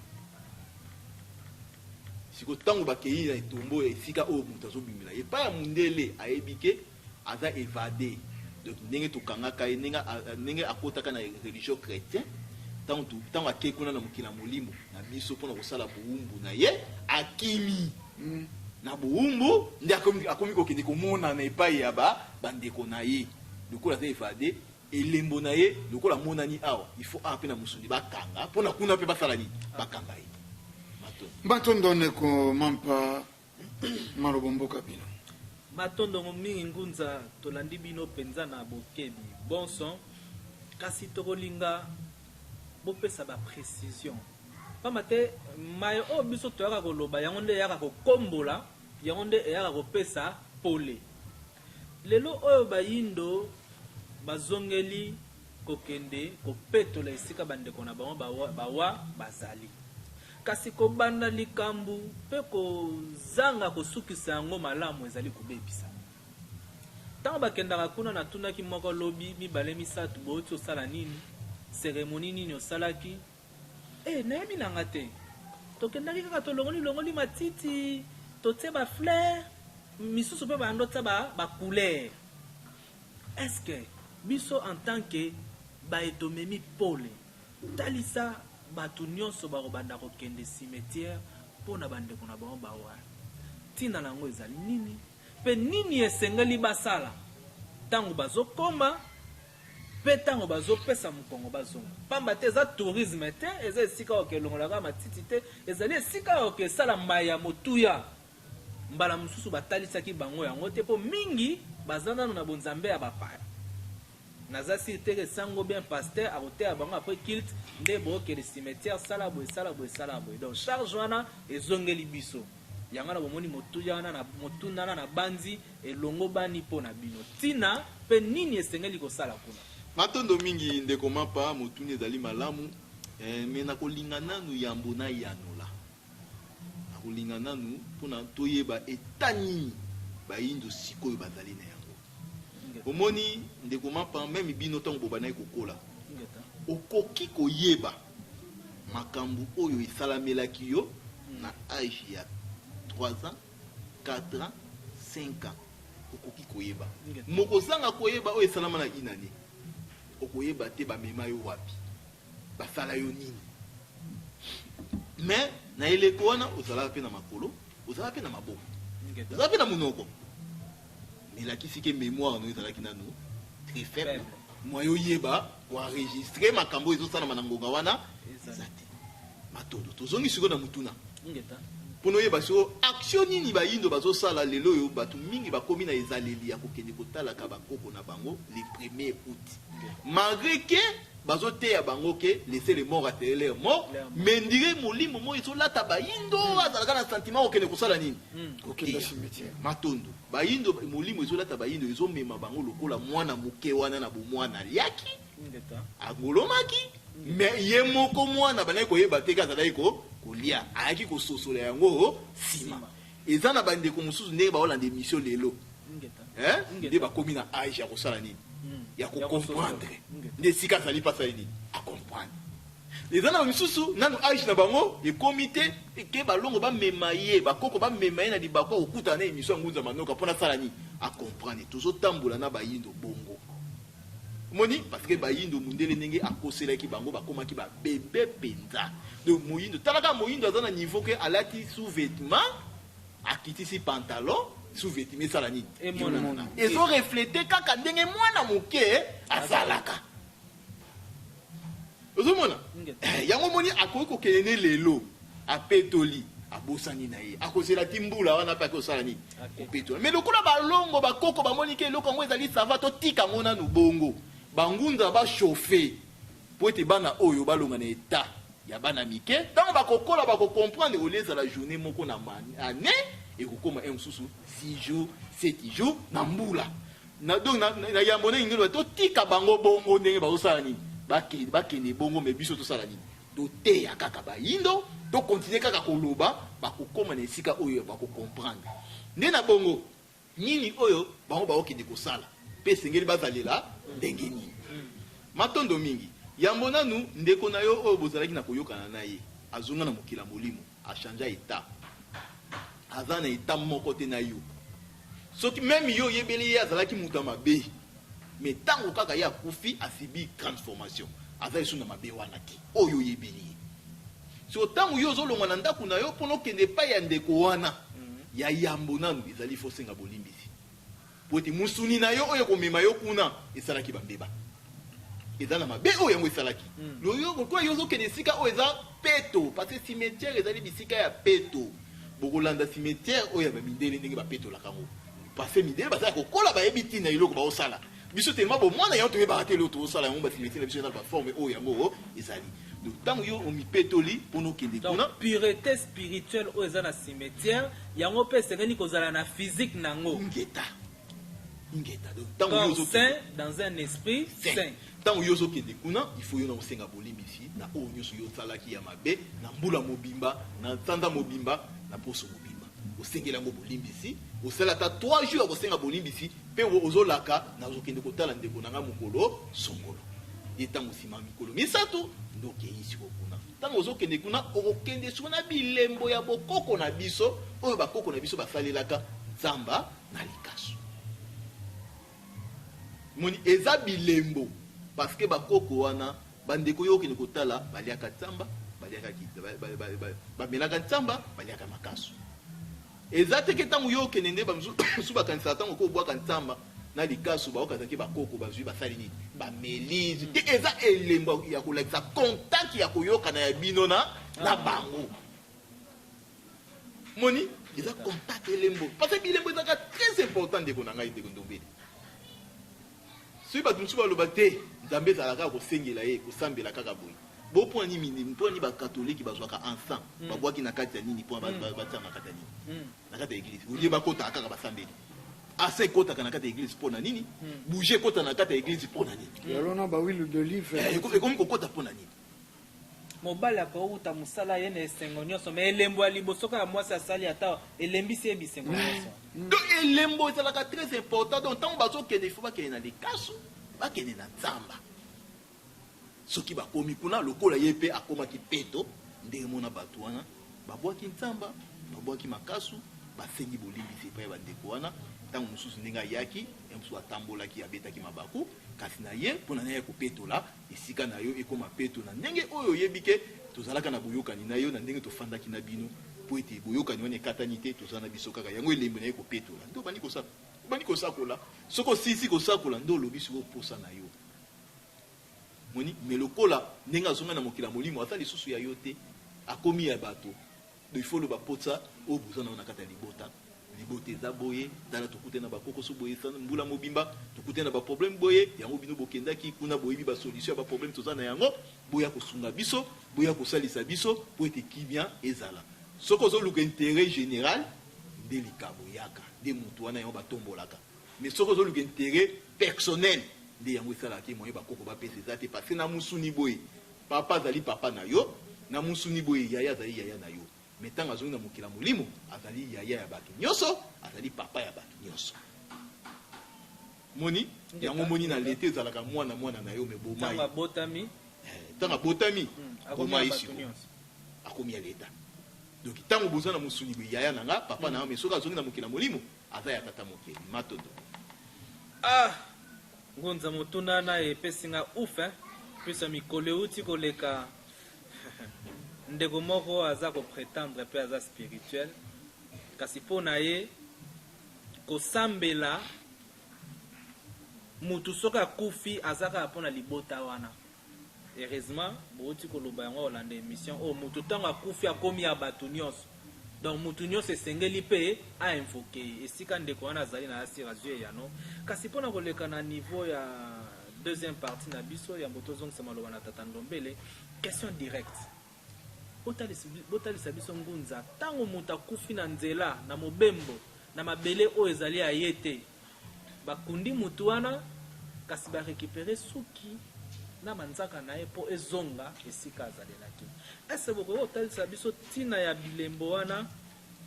Speaker 1: Sikoyo ntango bakei na etombo ya esika oyo moto azobimela epai ya mundele, ayebi ke aza évadé. Donc ndenge tokangaka ye, ndenge akotaka na religion chrétien, ntango akei kuna na mokili ya molimo na biso mpona kosala bowumbu na ye, akimi na bowumbu, nde akomi kokende komonana epai ya bandeko na ye. Lokola aza évadé, elembo na ye lokola amonani awa, il faut awa mpe na mosuni bakanga, mpona kuna mpe basala nini? Bakanga ye.
Speaker 2: Matondo, ndeko Mampa. Maloba mboka bino.
Speaker 3: Matondongo mingi, ngunza. Tolandi bino mpenza na bokebi bonso, kasi tokolinga bopesa baprécision, pamba te maye oyo biso toyaka koloba, yango nde eyaka kokombola, yango nde eyaka kopesa pole. Lelo oyo bayindo bazongeli kokende kopetola esika bandeko na bango bawa bazali, kasi kobanda likambo mpe kozanga kosukisa yango malamu ezali kobebisa. Ntango bakendaka kuna, natunaki moko lobi, mibale, misato: "Bouti osala nini? Cérémonie nini osalaki?" "E, nayebi nanga te, tokendaki kaka, tolongoli longoli matiti, totie bafleur misusu mpe bando tia bacouleur." Est-ce biso en tant que baye tomemi pole, talisa bato nyonso bakobanda kokende cimetière mpo na bandeko na bango bawa, ntina na yango ezali nini mpe nini esengeli basala ntango bazokoma mpe ntango bazopesa mokongo bazonga? Pamba te eza tourisme te, eza esika oyo elongolaka matiti te, ezali esika oyo esala mai ya motuya. Mbala mosusu batalisaki bango yango te, mpo mingi baza nano na bonzambe ya bapaya. Naza sûr te ke sango bien pasteur akoteya bango après culte nde bookende cimetière, sala boye, sala boye, sala boye. Donc charge wana ezongeli biso. Yango na bomoni motuya wana na motuna wana na bandi elongo bani mpo na bino, ntina mpe nini esengeli kosala kuna?
Speaker 1: Matondo mingi, ndeko Mapa. Motuni ezali malamu, mais nakolinga nanu yambo nayanola, nakolinga nanu mpona toyeba eta nini bayindo sikoyo bazali na yango. Omoni, ndeko Mapa, même bino ntango bobandaki kokola, okoki koyeba makambo oyo esalamelaki yo na age ya 3 ans, 4 ans, 5 ans, okoki koyeba. Mokozanga koyeba oyo esalama na inane, okoyeba te bamema yo wapi, basala yo nini. Mais na eleko wana ozalaka mpe na makolo, ozalaka mpe na maboko, ozalaka mpe na monoko, mais elakisi ke mémoire no ezalaki nanu très faible. Moyen oyeba koenregistrer makambo oyo ezosalama na ngonga wana eza te. Matondo. Tozongi sikoyo na mutuna mpona oyeba sikoyo action nini bayindo bazosala lelo oyo. Bato mingi bakomi na ezaleli ya kokende kotalaka bakoko na bango le 1er août, malgré ke bazoteya bango ke laisser les morts enterrer leur mort. Mais ndire molimo moko ezolata bayindo, azalaka na sentiment kokende kosala nini?
Speaker 2: Kokenda cimetière.
Speaker 1: Matondo. Bayindo, molimo ezolata bayindo, ezomema bango lokola mwana moke wana na bomwana aliaki, angolomaki, mais ye moko mwana bandaki koyeba te ke azalaki kolia, ayaki kososola yango nsima. Eza na bandeko mosusu, ndenge baolanda émission lelo, nde bakomi na age ya kosala nini? Ya kocomprendre. Nde esika azali mpasi ali nini? Acomprendre. Eza na misusu nanu age na bango ekomi te ke balongo bamema ye, bakoko bamema ye na libako akokutana na émission ya Ngunza Manoka mpona asala nini? Acomprendre. Tozotambola na bayindo bongo, omoni, parce que bayindo, mundele ndenge akoselaki bango, bakomaki babebe mpenza. Donc moyindo, talaka moyindo aza na niveau ke alati sous-vêtement, akitisi pantalon, sous-vêtement esala nini?
Speaker 3: Emonana.
Speaker 1: Ezorefléter kaka ndenge mwana moke azalaka. Ozomona yango, omoni, akoki kokende ne lelo, apetoli, abosani na ye, akozela ti mbula wana mpe akosala nini? Kopetola. Mais lokola balongo, bakoko bamoni ke eloko yango ezali ça va, totika yango nanu bongo, bangunza bachauffe po ete bana oyo balonga na eta ya bana mike. Ntango bakokola, bakocomprendre. Olie ezala journée moko na année, ekokóma un mosusu 6 jours, 7 jours na mbula. Donc na yambo ndenge ngelo, totika bango bongo ndenge bazosala nini, bakende bongo. Mais biso tosala nini? Toteya kaka bayindo, tokontinue kaka koloba, bakokóma na esika oyo bakocomprendre. Nde na bongo. Nini oyo bango baokende kosala mpe esengeli bazalela ndenge nini? Matondo mingi. Yambo nanu, ndeko na yo oyo bozalaki na koyokana na ye azonga na mokili ya molimo, a changea etat. Aza na etat moko te na yo. Soki meme yo oyebeli ye azalaki moto ya mabe, mais tango kaka ye akufi, a subir transformation. Aza lisusu na mabe wana te oyo oyebeli ye. Sikoyo tango yo ozolongwa na ndako na yo pona okende epai ya ndeko wana, ya yambo nanu ezali il faut osenga bolimbisi. Po ete mosuni na yo oyo ekomema yo kuna esalaki ba mbeba. Eza na mabe oyo yango esalaki. Loyo lokola yo ozokende esika oyo eza peto, parce que cimetière ezali bisika ya peto. Bokolanda cimetière oyo ya ba mindele ndenge bapetolaka yango. Parce que mindele baza ya kokola, bayebi ntina eloko baosala. Biso tellement bomwana yango toyebaka te eloko tozosala yango, ba cimetière na biso eza na ba forme oyo yango ezali. Donc tango yo omipetoli pona okende
Speaker 3: Donc
Speaker 1: kuna.
Speaker 3: purete spirituelle oyo eza na cimetière yango pe esengeli kozala na physique nango.
Speaker 1: Ingeta. Ingeta. Donc tango yo
Speaker 3: Corps
Speaker 1: ozokende.
Speaker 3: saint dans un esprit
Speaker 1: Saint.
Speaker 3: saint.
Speaker 1: Tango yo ozokende kuna, il faut yo na osenga bolimbisi na oyo nionso yo osalaki ya mabe na mbula mobimba, na sanza mobimba, na poso mobimba. Osengeli yango bolimbisi, osali ata 3 jours ya kosenga bolimbisi pe ozolaka nazokende kotala ndeko na ngai mokolo songolo. Ye tango sima mikolo misatu nde okeyi sikoyo kuna. Tango ozokende kuna, okokende sikoyo na bilembo ya bokoko na biso oyo bakoko na biso basalelaka nzamba na likasu. Moni eza bilembo parce que bakoko wana bandeko yo okende kotala baliaka nzamba, baliaka bamelaka nzamba, baliaka makasu. Eza te ke tango yo okende nde ba misusu bakanisaka tango oko bwaka nsamba na likasu baokanisa ke bakoko bazui basali nini bameli te. Eza elembo ya kolakisa contact ya koyokana ya bino na na bango. Moni eza contact elembo parce que bilembo ezalaka très important ndeko na ngai, ndeko Ndombele. Soki bato mosusu baloba te Nzambe ezalaka kaka kosengela ye kosambela kaka boye. Bo pona nini pona nini ba catholique bazwaka encens babwaki na kati ya nini pona batia na kati ya nini na kati ya eglise au lieu bakotaka kaka basambeli encens ekotaka na kati ya eglise pona nini bougie ekota na kati ya eglise pona nini
Speaker 2: Yalo na ba huile d'olive.
Speaker 1: Ekomi kokota pona nini?
Speaker 3: Mobali akowuta mosala aye na esengo nyonso, mais elembo ya liboso kaka mwasi asali ata elembisi ye bisengo nyonso.
Speaker 1: Donc elembo ezalaka très important. Donc tango bazokende il faut bakende na likasu, bakende na nzamba. Soki bakomi kuna lokola ye pe akomaki peto ndenge mona bato wana babwaki nzamba, babwaki makasu, basengi bolimbisi epai ya bandeko wana. Tango mosusu ndenge ayaki, ye mosusu atambolaki, abetaki mabaku, kasi na ye mpo na ye kopetola esika na yo ekoma peto na ndenge oyo oyebi ke tozalaka na boyokani na yo na ndenge tofandaki na bino, mpo ete boyokani wana ekatani te, toza na biso kaka yango elembo na ye kopetola. Nde obandi kosala, obandi kosakola. Soki osilisi kosakola nde olobi sikoyo posa na yo. Moni, mais lokola ndenge azonga na mokili ya molimo aza lisusu ya yo te, akomi ya bato. Donc il faut oloba posa oyo boza na yo na kati ya libota. Libota eza boye, tala tokutani na ba kokoso boye mbula mobimba, tokutani na ba problème boye, yango bino bokendaki kuna boyebi ba solution ya ba problème toza na yango, boya kosunga biso, boya kosalisa biso po ete kimia ezala. Soki ozoluka interet general nde likabo eyaka, nde mutu wana yango batombolaka. Mais soki ozoluka interet personnel nde yango esalaka ke moyen bakoko bapesa eza te, parce que na musuni boye papa azali papa na yo, na musuni boye yaya azali yaya na yo. Mais tango azongi na mokili ya molimo, azali yaya ya bato nyoso, azali papa ya bato nyoso. Moni yango moni na leta ezalaka mwana mwana na yo, mais boma ye.
Speaker 3: Tango abotami.
Speaker 1: Tango abotami, boma ye sikoyo. Akomi ya leta. Donc tango boza na mosuni boye yaya na nga, papa na nga, mais soki azongi na mokili ya molimo, aza ya tata mokeli. Matondo.
Speaker 3: Ah! Ngunza motuna nayo epesi nga ouf hein! Plus ya mikolo ewuti koleka ndeko moko aza ko pretendre pe aza spirituel kasi po na ye kosambela mutu soki akufi aza kaka pona libota wana. Heureusement bowuti koloba yango olanda emission oyo mutu tango akufi akomi ya batu nionso donc mutu nionso esengeli pe a invoque ye esika ndeko wana azali na asir azui eyano kasi pona koleka na niveau ya deuxième partie na biso yambo tozongisa maloba na tata Ndombele question directe botalisa biso ngunza tango mutu akufi na nzela na mobembo na mabele oyo ezali ya ye te Bakundi mutu wana kasi ba recuperer suki na manzaka na ye po ezonga esika azalelaki. Est-ce bokoki kotalisa biso tina ya bilembo wana?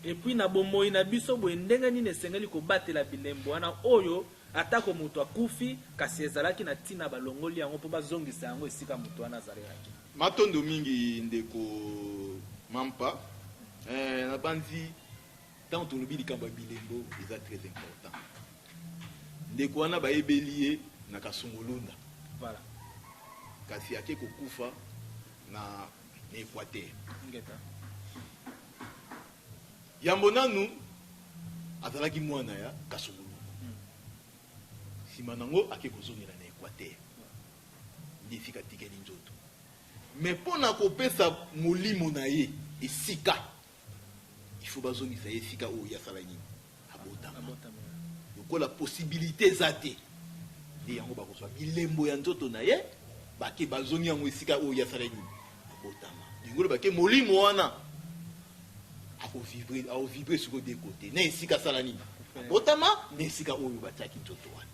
Speaker 3: Et puis na bomoi na biso boye, ndenge nini esengeli kobatela bilembo wana oyo atako moto akufi, kasi ezalaki na ntina balongoli yango mpo bazongisa yango esika moto wana azalelaki?
Speaker 1: Matondo mingi, ndeko Mampa. Nabanzi ntango tolobi likambo ya bilembo, eza très important. Ndeko wana bayebeli ye na Kasongolunda, kasi ake kokufa na Équateur.
Speaker 3: Ngeta.
Speaker 1: Yambo nanu azalaki mwana ya Kasongolunda, nsima nango ake kozongela na Équateur, nde esika atikeli nzoto. Mais mpo na kopesa molimo na ye esika, il faut bazongisa ye esika oyo ye asala nini, abotama.
Speaker 3: Abotama.
Speaker 1: Lokola possibilité eza te, nde yango bakozwa bilembo ya nzoto na ye, bake bazongi yango esika oyo ye asala nini, abotama. Lingolo bake molimo wana akovivre, akovivre sikoyo de côté na esika asala nini, abotama, na esika oyo batiaki nzoto wana.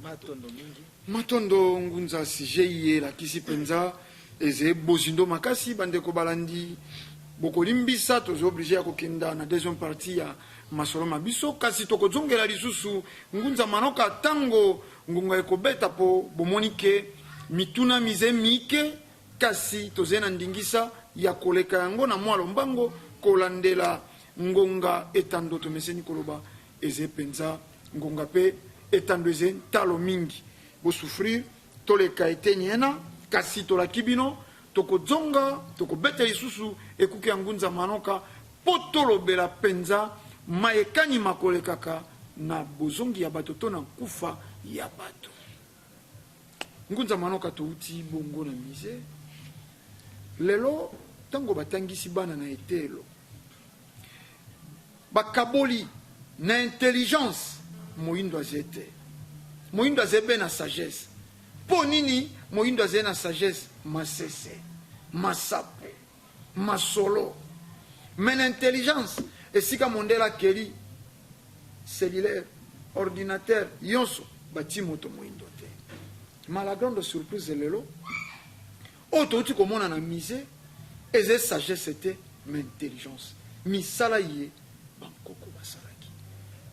Speaker 3: Matondo mingi.
Speaker 2: Matondo, ngunza. Sujet ye elakisi mpenza eze bozindo makasi. Bandeko balandi, bokolimbisa, toza obligé ya kokenda na deuxième partie ya masolo ma biso, kasi tokozongela lisusu ngunza Manoka ntango ngonga ekobeta, mpo bomoni ke mituna mize mike, kasi tozali na ndingisa ya koleka yango na mwa lombango kolandela ngonga etando. Tomeseni koloba eze mpenza ngonga mpe etando eze ntalo mingi. Bosouffrir, toleka eteni ena, kasi tolaki bino tokozonga, tokobeta lisusu ekuke ya ngunza Manoka mpo tolobela mpenza mayekani makolekaka na bozongi ya bato to na nkufa ya bato. Ngunza Manoka, touti bongo na musée. Lelo ntango batangisi bana na etelo, bakaboli na intelligence, moyindo aza te, moyindo aza mpe na sagesse. Mpo nini moyindo aza na sagesse? Masese, masapo, masolo, mais na intelligence, esika mondele akeli cellulaire, ordinateur nyonso, bati moto moyindo te. Ma la grande surprise lelo oyo touti komona na musée, eza sagesse te, mais intelligence, misala ye bankoko basalaki.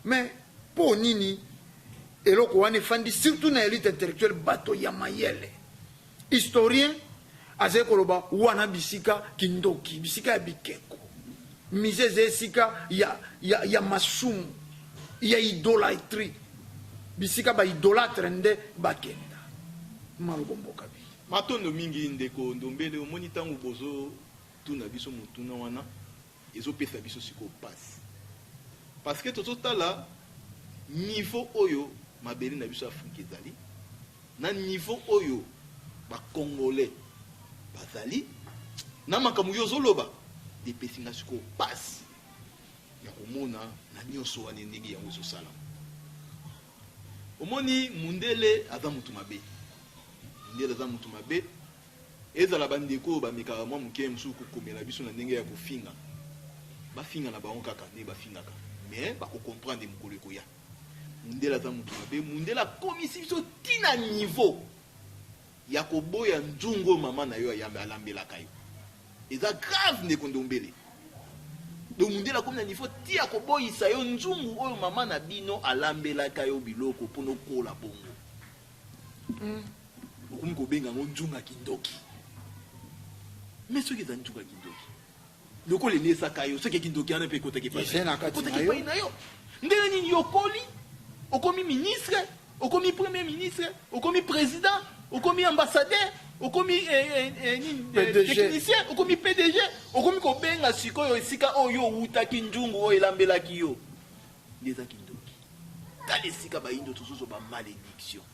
Speaker 2: Mais mpo nini eloko wana efandi surtout na élite intellectuelle, bato ya mayele? Historien azali koloba wana bisika kindoki, bisika ya bikeko. Musée eza esika ya masumu, ya idolâtrie, bisika baidolâtre nde bakenda. Malobo mboka bi.
Speaker 1: Matondo mingi, ndeko Ndombele. Omoni, ntango bozotuna biso motuna wana, ezopesa biso sikoyo pasi, parce que tozotala niveau oyo mabele na biso Afrique ezali, na niveau oyo Bacongolais bazali na makambo yo ozoloba. Epesi nga sikoyo pasi ya komona na nyonso wana ndenge yango ezosalama. Omoni, mundele aza mutu mabe, mundele aza mutu mabe. Ezala bandeko oyo bamekaka mwa moke mosusu kokomela biso na ndenge ya kofinga, bafinga na bango kaka ndenge bafingaka, mais bakocomprendre mokolo ekoya. Mundele aza mutu mabe. Mundele akomisi biso ntina niveau ya koboya nzungu oyo mama na yo alambelaka yo. Eza grave, ndeko Ndombele. Donc mundele akomi na niveau ti ya koboyisa yo nzungu oyo mama na bino alambelaka yo biloko mpona okola bongo. Okomi kobenga yango nzungu ya kindoki. Mais soki eza nzungu ya kindoki, lokola elesaka yo, soki kindoki wana mpe ekotaki
Speaker 2: Eza na kati
Speaker 1: ekotaki
Speaker 2: na yo.
Speaker 1: Epai na yo, ndenge nini yokoli, okomi ministre, okomi premier ministre, okomi président, okomi ambassadeur, okomi nini,
Speaker 2: PDG.
Speaker 1: technicien, okomi PDG, okomi kobenga sikoyo esika oyo owutaki nzungu oyo elambelaki yo nde eza kindoki. Tala esika bayindo tozozwa bamalédiction.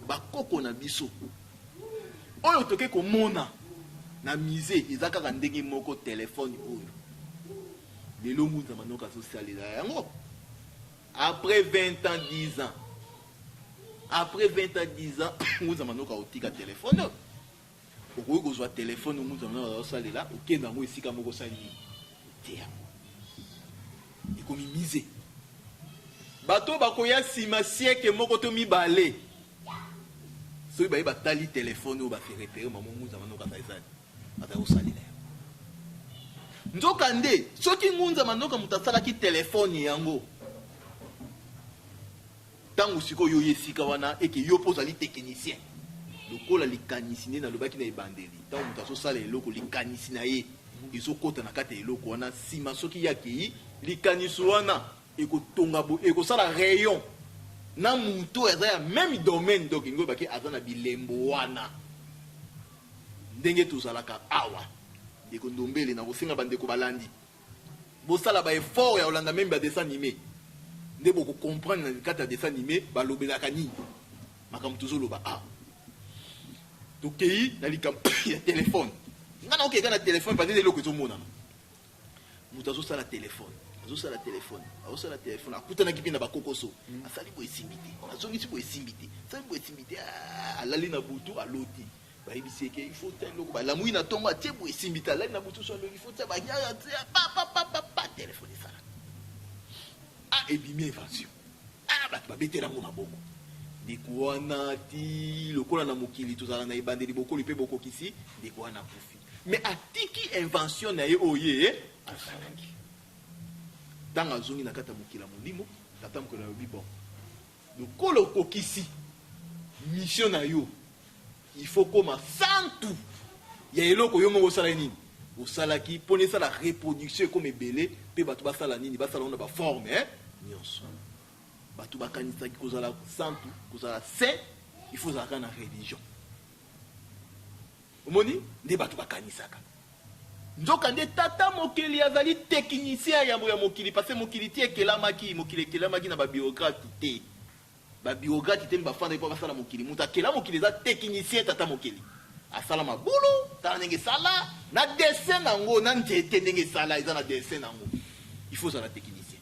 Speaker 1: Bakoko na biso oyo toke komona na musée eza kaka ndenge moko. Telefone oyo lelo ngunza Manoka azosalela yango, après 20 ans, 10 ans, après 20 ans, 10 ans, ngunza Manoka otika telefone oyo. Okoki kozwa telefone ngunza Manoka azosalela, okende yango esika moko, osali nini te, yango ekomi musée. Bato bakoya nsima, siècle moko to mibale, soki baye batali telefone oyo, base repérer mamo ngunza Manoka aza ezali, aza kosalela yango. Nzokande soki Ngunza Manoka moto asalaki telefone yango, ntango sikoyo oye esika wana eke yo mpo ozali technicien, lokola likanisi nde nalobaki na ebandeli, ntango moto azosala eloko, likanisi na ye ezokota na kati ya eloko wana. Nsima soki ye akei, likanisi wana ekotonga, ekosala rayon na moto oyo aza ya même domaine. Donc ngo bake aza na bilembo wana. Ndenge tozalaka awa, ndeko Ndombele, na kosenga bandeko balandi bosala baeffort ya kolanda même badessin animé, nde bokocomprendre na kati ya dessin animé balobelaka nini. Makambo tozoloba awa, tokei na likambo ya telefone. Nga na okeka na telefone parce eloko ezomonana. Moto azosala telefone, azosala telefone, azosala telefone, akutanaki mpe na bakokoso. Asali boye, esimbi te. Azongisi boye, esimbi te. Asali boye, esimbi te. Ah, alali na butu, aloti bayebisi eke il faut tia eloko. Balamui na ntongo, atie boye, esimbi te. Alali na butu so, alongi, il faut tia batia papapapapa, telefone esala. Ah, ebimi invention. Ah, bato babetela yango maboko. Ndeko wana ti lokola na mokili tozala na ebandeli, bokoli mpe bokokisi. Ndeko wana akufi, mais atiki invention na ye oyo ye asalaki. Ntango azongi na kati ya mokili ya molimo, tata mokolo alobi: "Bon, lokola okokisi mission na yo, il faut koma santu ya eloko yo moko osalaki." Nini osalaki mpona esala reproduction, ekoma ebele mpe bato basala nini, basala ngo na baforme, eh? Nyonso bato bakanisaki kozala santu, kozala saint, il faut ozalaka na religion. Omoni nde bato bakanisaka. Nzoka nde tata mokeli azali technicien ya yambo ya mokili, parce mokili ti ekelamaki, mokili ekelamaki na babureaucrate te. Babureaucrate te bafandaki mpo basala mokili. Moto akela mokili eza technicien. Tata mokeli asala mabulu, tala ndenge esala na dessin nango, na nzete ndenge esala, eza na dessin nango. Il faut ozala technicien.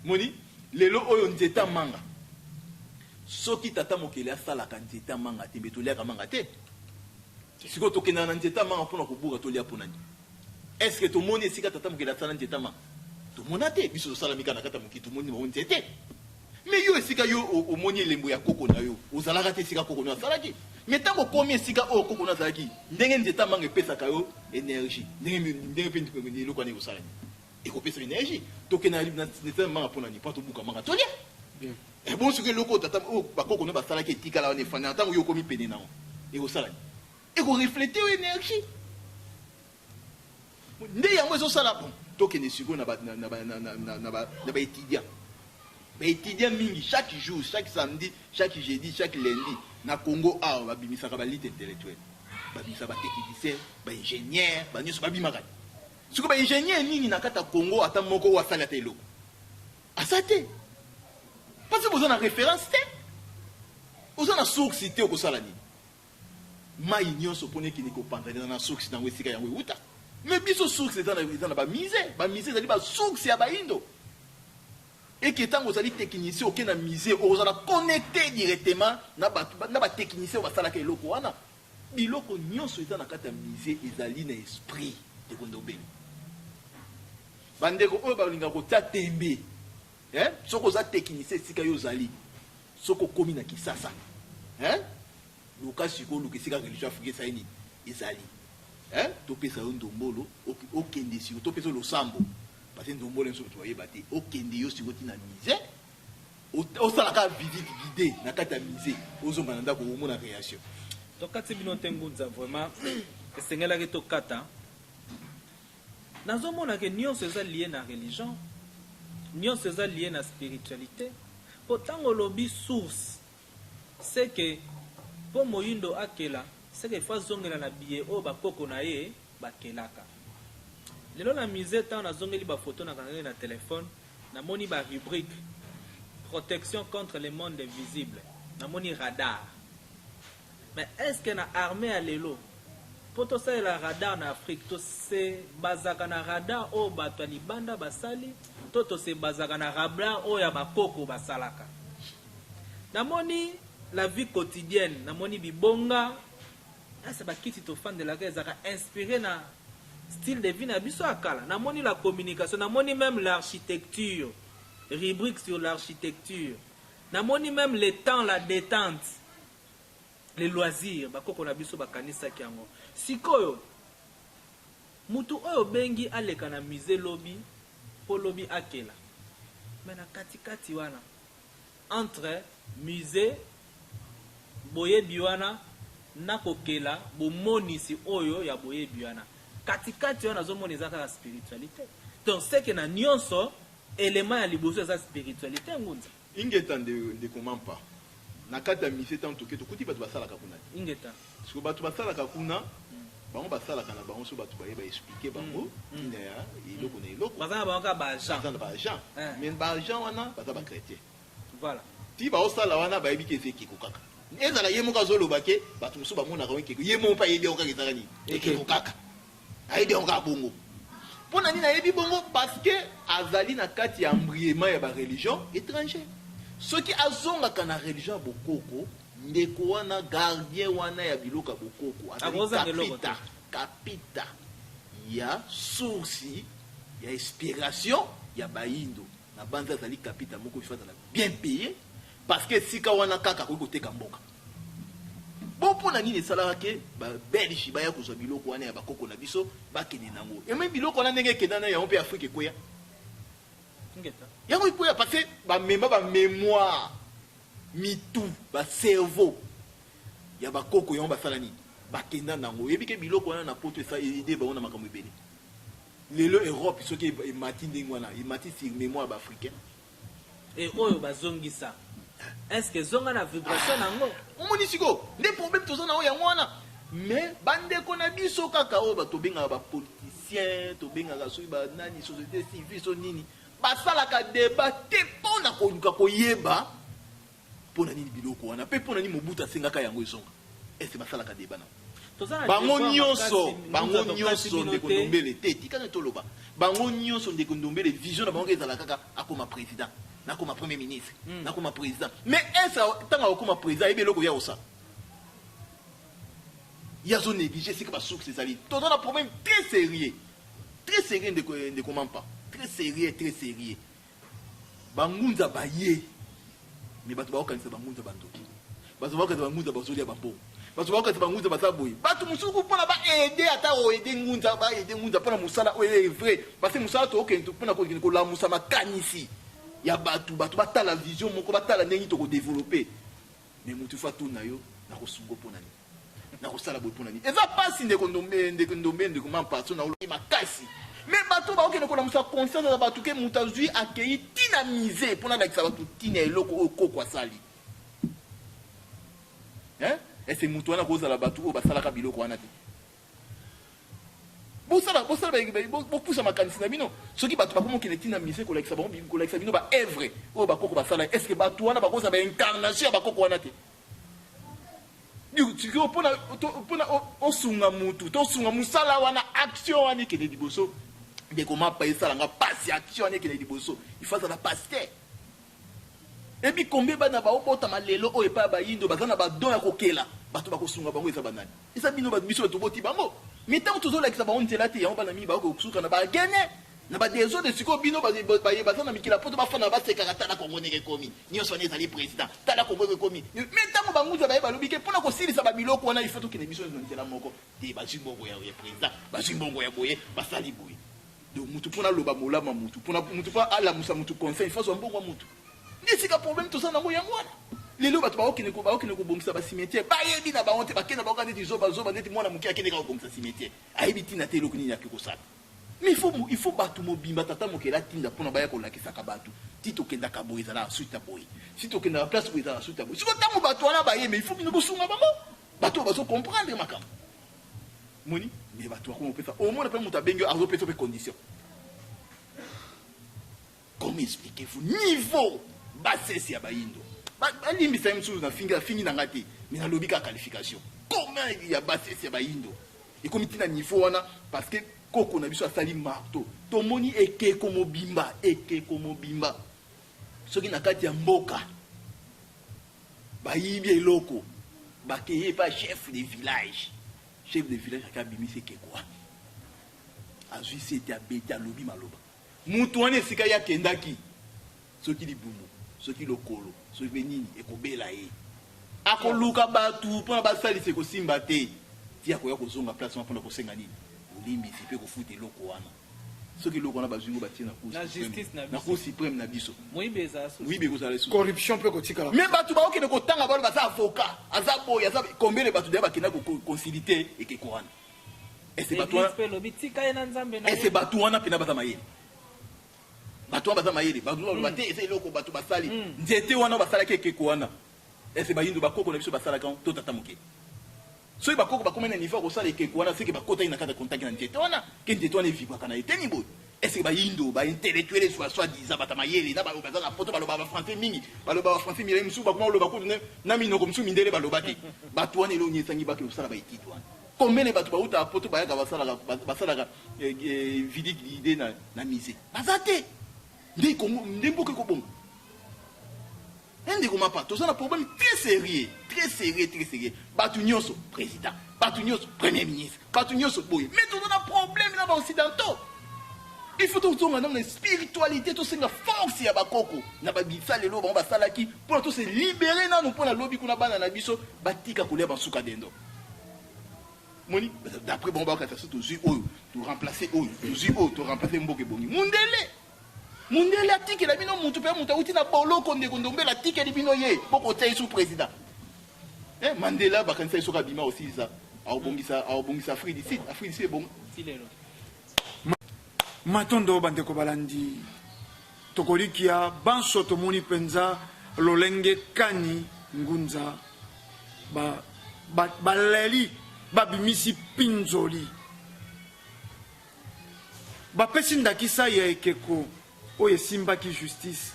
Speaker 1: Moni lelo oyo nzete ya manga, soki tata mokeli asalaka nzete ya manga te, mbe toliaka manga te. Sikoyo tokendaka na nzete ya manga mpona kobuka tolia mpona nini? Est ce que tomoni esika tata mokeli asala nzete ya manga? Tomona te. Biso tosalami kaka na kati ya mokili, tomoni bango nzete. Mais yo, esika yo omoni elembo ya koko na yo, ozalaka te esika koko na yo asalaki. Mais ntango okomi esika oyo koko na azalaki, ndenge nzete ya manga epesaka yo énergie, ndenge mpe eloko wana ekosala nini, ekopesa énergie. Tokende na nzete ya manga mpona nini? Mpo tobuka manga tolia. Bon, soki eloko oyo tata oyo bakoko no basalaki etikala wana, efandi na ntango yo okomi pene nango, ekosala nini? Ekorefléter yo énergie. Nde yango ezosala. Bon, tokende sikoyo na baétudiant. Baétudiant mingi, chaque jour, chaque samedi, chaque jeudi, chaque lundi, na Congo awa babimisaka baélite intellectuelle, babimisaka batechnicien, baingénieur, banyonso babimaka. Sikoyo baingénieur nini na kati ya Congo ata moko oyo asali ata eloko asa te? Parce que boza na référence te, oza na source te. Okosala nini? Mai nyonso mpona ekende kopanzana, eza na source nango, esika yango euta. Mais biso source eza na bamusée. Bamusée ezali basource ya baindo. Eke ntango ozali technicien, oke na musée, okozala connecté directement na bato, na batechnicien oyo basalaka eloko wana. Biloko nyonso eza na kati ya musée ezali na esprit. Ndeko Ndobeli, bandeko oyo balingaka kotia tembe, eh? Soki oza technicien, esika yo ozali, soki okomi na Kisasa, eh? Luka sikoyo, oluka esika religion africaine esali nini, ezali, eh? Topesa yo ndombolo, okende sikoyo, topesa yo losambo, parce que ndombolo nyonso bato bayeba te. Okende yo sikoyo ntina musée, osalaka visite guidée na kati ya musée, ozonga na ndako, omona réaction.
Speaker 3: Tokati bino te, Ngunza. Vraiment esengelaki tokata. Nazomona ke nyonso eza lié na religion, nyonso eza lié na spiritualité. Mpo ntango olobi source, c'est que mpo moyindo akela, c'est que faut azongela na biye oyo bakoko na ye bakelaka. Lelo na musée, ntango nazongeli bafoto nakangaki na telefone, namoni barubrique "Protection contre le monde invisible", namoni radar. Mais est ce que na armée ya lelo, mpo tosalela radar na Afrique, tose bazaka na radar oyo bato ya libanda basali, to tose bazaka na radar oyo ya bakoko basalaka? Namoni la vie quotidienne, namoni bibonga asa bakiti tofandelaka ezalaka inspiré na style de vie na biso ya kala. Namoni la communication, namoni même l'architecture, rubrique sur l'architecture, namoni même le temps, la détente, les loisirs. Bakoko na biso bakanisaki yango. Sikoyo Mutu oyo obengi aleka na musee lobi po lobi akela mais na kati kati wana entre musee boyebi wana na kokela bomonisi oyo ya boyebi wana kati kati wana nazomona eza kaka spiritualite donc ce que na nionso element ya liboso eza spiritualite ngunza.
Speaker 1: Ingeta ndeko Mampa. Na kati ya musee tango toke tokuti batu basalaka kuna te.
Speaker 3: Ingeta.
Speaker 1: Sikoyo batu basalaka kuna bango basalaka na bango soki batu baye ba expliquer bango tina ya eloko na eloko.
Speaker 3: Baza na bango kaka ba agents.
Speaker 1: Baza na ba agents. Mais ba agents wana baza ba chretiens.
Speaker 3: Voilà.
Speaker 1: Ti baosala wana bayebi ke eza ekeko kaka. Ezala ye moko azoloba ke batu mosusu bamonaka yango ekeko, ye moko pe ayebi yango kaka ezalaka nini? Ekeko kaka. Ayebi yango kaka bongo. Mpo na nini ayebi bongo? Parce que azali na kati ya embriement ya ba religions etrangères. Soki azongaka na religion ya bokoko, ndeko wana, gardien wana ya biloko ya bokoko, azali
Speaker 3: Akozanga eloko te.
Speaker 1: kapita, kapita ya source ya inspiration ya bayindo. Nabanzi azali kapita moko il faut azala bien paye parce que esika wana kaka akoki koteka mboka. Bon pona nini esalaka ke ba belge baya kozwa biloko wana ya ba koko na biso bakende nango? Ememi biloko wana ndenge ekenda na yango pe Afrique ekweya. Yango ekweya parce que ba mema ba memoire, mitu, ba cerveau ya ba koko yango basala nini? Bakenda nango. Oyebi ke biloko wana na poto esa aide bango na makambo ebele. Lelo Europe soki emati ndenge wana emati sur memoire ya ba africains.
Speaker 3: Et oyo bazongisa est ce que ezonga na vibration na yango?
Speaker 1: Omoni sikoyo nde problème toza na yango yango wana. Mais ba ndeko na biso kaka oyo ba tobengaka ba politiciens, tobengaka soki ba nani société civile so nini, basalaka debat te mpo na koluka koyeba mpo na nini biloko wana mpe mpo na nini Mobutu asengaka yango ezonga. Est ce que basalaka debat na
Speaker 3: Toza na
Speaker 1: bango
Speaker 3: devoir
Speaker 1: nyonso?
Speaker 3: makasi,
Speaker 1: Bango
Speaker 3: Ngunza, tokati
Speaker 1: nyonso
Speaker 3: bino
Speaker 1: ndeko
Speaker 3: te.
Speaker 1: Ndombele te, tika nde toloba. Bango nyonso ndeko Ndombele, vision na bango ezala kaka akoma president, nakoma premier ministre, nakoma president. Mais est ce ntango akokoma president ayebi eloko ya kosala? Ye azo negliger esika ba source ezali. Toza na problème très sérieux, très sérieux ndeko, ndeko Mampa, très sérieux, très sérieux. Ba ngunza baye mais bato bakokanisa ba ngunza ba ndoki, bato bakokanisa ba ngunza bazolia ba mbongo, bato bakokanisa ba ngunza baza boye. Bato mosusu mpona ba aider, ata o aider ngunza, ba aider ngunza mpona mosala oyo est vrai, parce que mosala tokokende mpona kokende kolamusa makanisi ya bato, bato batala vision moko, batala ndenge toko developper. Mais mutu faut atuna yo, nakosunga mpona nini? Nakosala boye mpona nini? Eza pasi ndeko Ndombe, ndeko Ndombe, ndeko Mampa, so naolobi makasi. Mais bato bakokende kolamusa conscience ya bato ke moto azwi akei tina musée mpona alakisa bato tina eloko oyo koko asali. Hein? Est-ce moto wana kozala bato oyo basalaka biloko wana te? Bosala, bosala, bopusa makanisi na bino. Soki bato bakomi kokende tina musée kolakisa bango, kolakisa bino ba œuvre oyo bakoko basala, est-ce que bato wana bakozala ba incarnation ya bakoko wana te? Sikoyo mpona mpona osunga mutu to osunga mosala wana, action wana ekende liboso. Ndeko Mapa, esala nga pasi, action wana ekende liboso, il faut azala pasteur. Ebi combien bana baobotama lelo oyo epai ya bayindo baza na badon ya kokela, bato bakosunga bango eza banani? Eza bino biso bato toboti bango. Mais ntango tozolakisa bango nzela te, yango bana mingi bakoki kosuka na bagene na ba desordre. Sikoyo bino baye baza na mikila poto bafanda basekaka, tala Kongo ndenge ekomi, nyonso wana ezali president, tala Kongo ekomi. Mais ntango bangunza baye balobi ke mpona kosilisa babiloko wana il faut tokende biso na nzela moko te, bazwi mbongo ya president, bazwi mbongo ya boye, basali boye. Donc mutu mpona aloba molama mutu, mpona mutu mpo alamusa mutu conseil, il faut azwa mbongo ya mutu. Nde esika problème toza nango yango wana. Lelo bato baokende kobongisa ba cimetière, bayebi na bango te, bakende bango neti zoba zoba, neti mwana moke akende kaka kobongisa cimetière, ayebi ntina te eloko nini ake kosala. Mais il faut bato mobimba tata mokeli atinda mpona baya kolakisaka bato ti tokendaka boye ezalaka suite ya boye, si tokendaka place boye ezalaka suite ya boye. Sikoyo ntango bato wana baye, mais il faut bino bosunga bango, bato oyo bazo comprendre makambo moni. Mais bato bakoma kopesa, omona mpe moto abengi yo azopesa mpe condition. Comment expliquez-vous niveau bassesse ya bayindo? Balimbisa ye mosusu na fingi, afingi na nga te, mais nalobi kaka qualification. Comment ya bassesse ya bayindo ekomi ntina niveau wana? Parce que koko na biso asali marteau, tomoni ekeko mobimba, ekeko mobimba. Soki na kati ya mboka bayibi eloko, bakeye epa chef de village, chef de village ake abimisi ekeko wana, azwi sete, abeti, alobi maloba. Mutu wana esika ye akendaki, soki libumu, soki lokolo, soki pe nini ekobela ye, akoluka batu pona basalisa, ekosimba te ti akoya kozonga place wana pona kosenga nini? Bolimbisi mpe kofuta eloko wana. Soki eloko wana bazwi yango batie na Cour
Speaker 3: Na
Speaker 1: supreme,
Speaker 3: justice na
Speaker 1: na
Speaker 3: biso.
Speaker 1: Cour supreme na biso.
Speaker 3: Moyibi ezala susu.
Speaker 1: Moyibi ekozala lisusu.
Speaker 2: Corruption mpe kotikala.
Speaker 1: Mais bato baokende kotanga balo baza avocat, aza boye, aza combien de bato deya bakenda ko consulter ekeko wana. Ese bato
Speaker 3: Eglise
Speaker 1: wana,
Speaker 3: mpe elobi tika ye na Nzambe na
Speaker 1: ese
Speaker 3: ye.
Speaker 1: bato wana mpena baza mayele. Bato wana baza mayele, bato baloba te eza eloko bato basali. Nzete wana basalaki ekeko wana. Ese bayindo bakoko na biso basalaka yango to tata moke. Soki bakoko bakomi na niveau ya kosala ekeko wana, seke bakotaki na kati ya contact na nzete wana, ke nzete wana evibraka na eteni boye. Est-ce que bayindo, ba intellectuels soit soi-disant bata mayele na bayo baza na poto baloba ba français mingi, baloba ba français milai mosusu bakoma koloba kutu na minoko mosusu mindele baloba te. Bato wana eloko nini esangi bakende kosala ba études wana? Combien de bato bautaka poto bayaka basalaka visite guidée na musée? Baza te. Nde Congo, nde mboka ekobonga. Ndeko Mapa, toza na problème très sérieux, très sérieux, très sérieux. Bato nyonso président, bato nyonso premier ministre, bato nyonso boye. Mais toza na problème na ba occidentaux. Il faut tozonga nano na spiritualité, tosenga force ya bakoko na babisalelo bango basalaki mpona tose libérer nano mpona lobi kuna bana na biso batika kolia basuka dendo. Moni, d'après bango bakata so tozwi oyo, to remplacer oyo, tozwi oyo, to remplacer mboka ebongi. Mundele! Mundele atikela bino mutu pe mutu awuti na boloko ndeko Ndombele atikeli bino ye bokotia ye sous président. Mandela bakanisa ye soki abima osilisa aobongisa Afrique du Sud, Afrique du Sud ebonga.
Speaker 3: Ti lelo.
Speaker 2: Matondo bandeko balandi, tokolikia banso tomoni mpenza lolenge kani ngunza baleli babimisi pinzoli. Bapesi ndakisa ya ekeko oyo esimbaki justice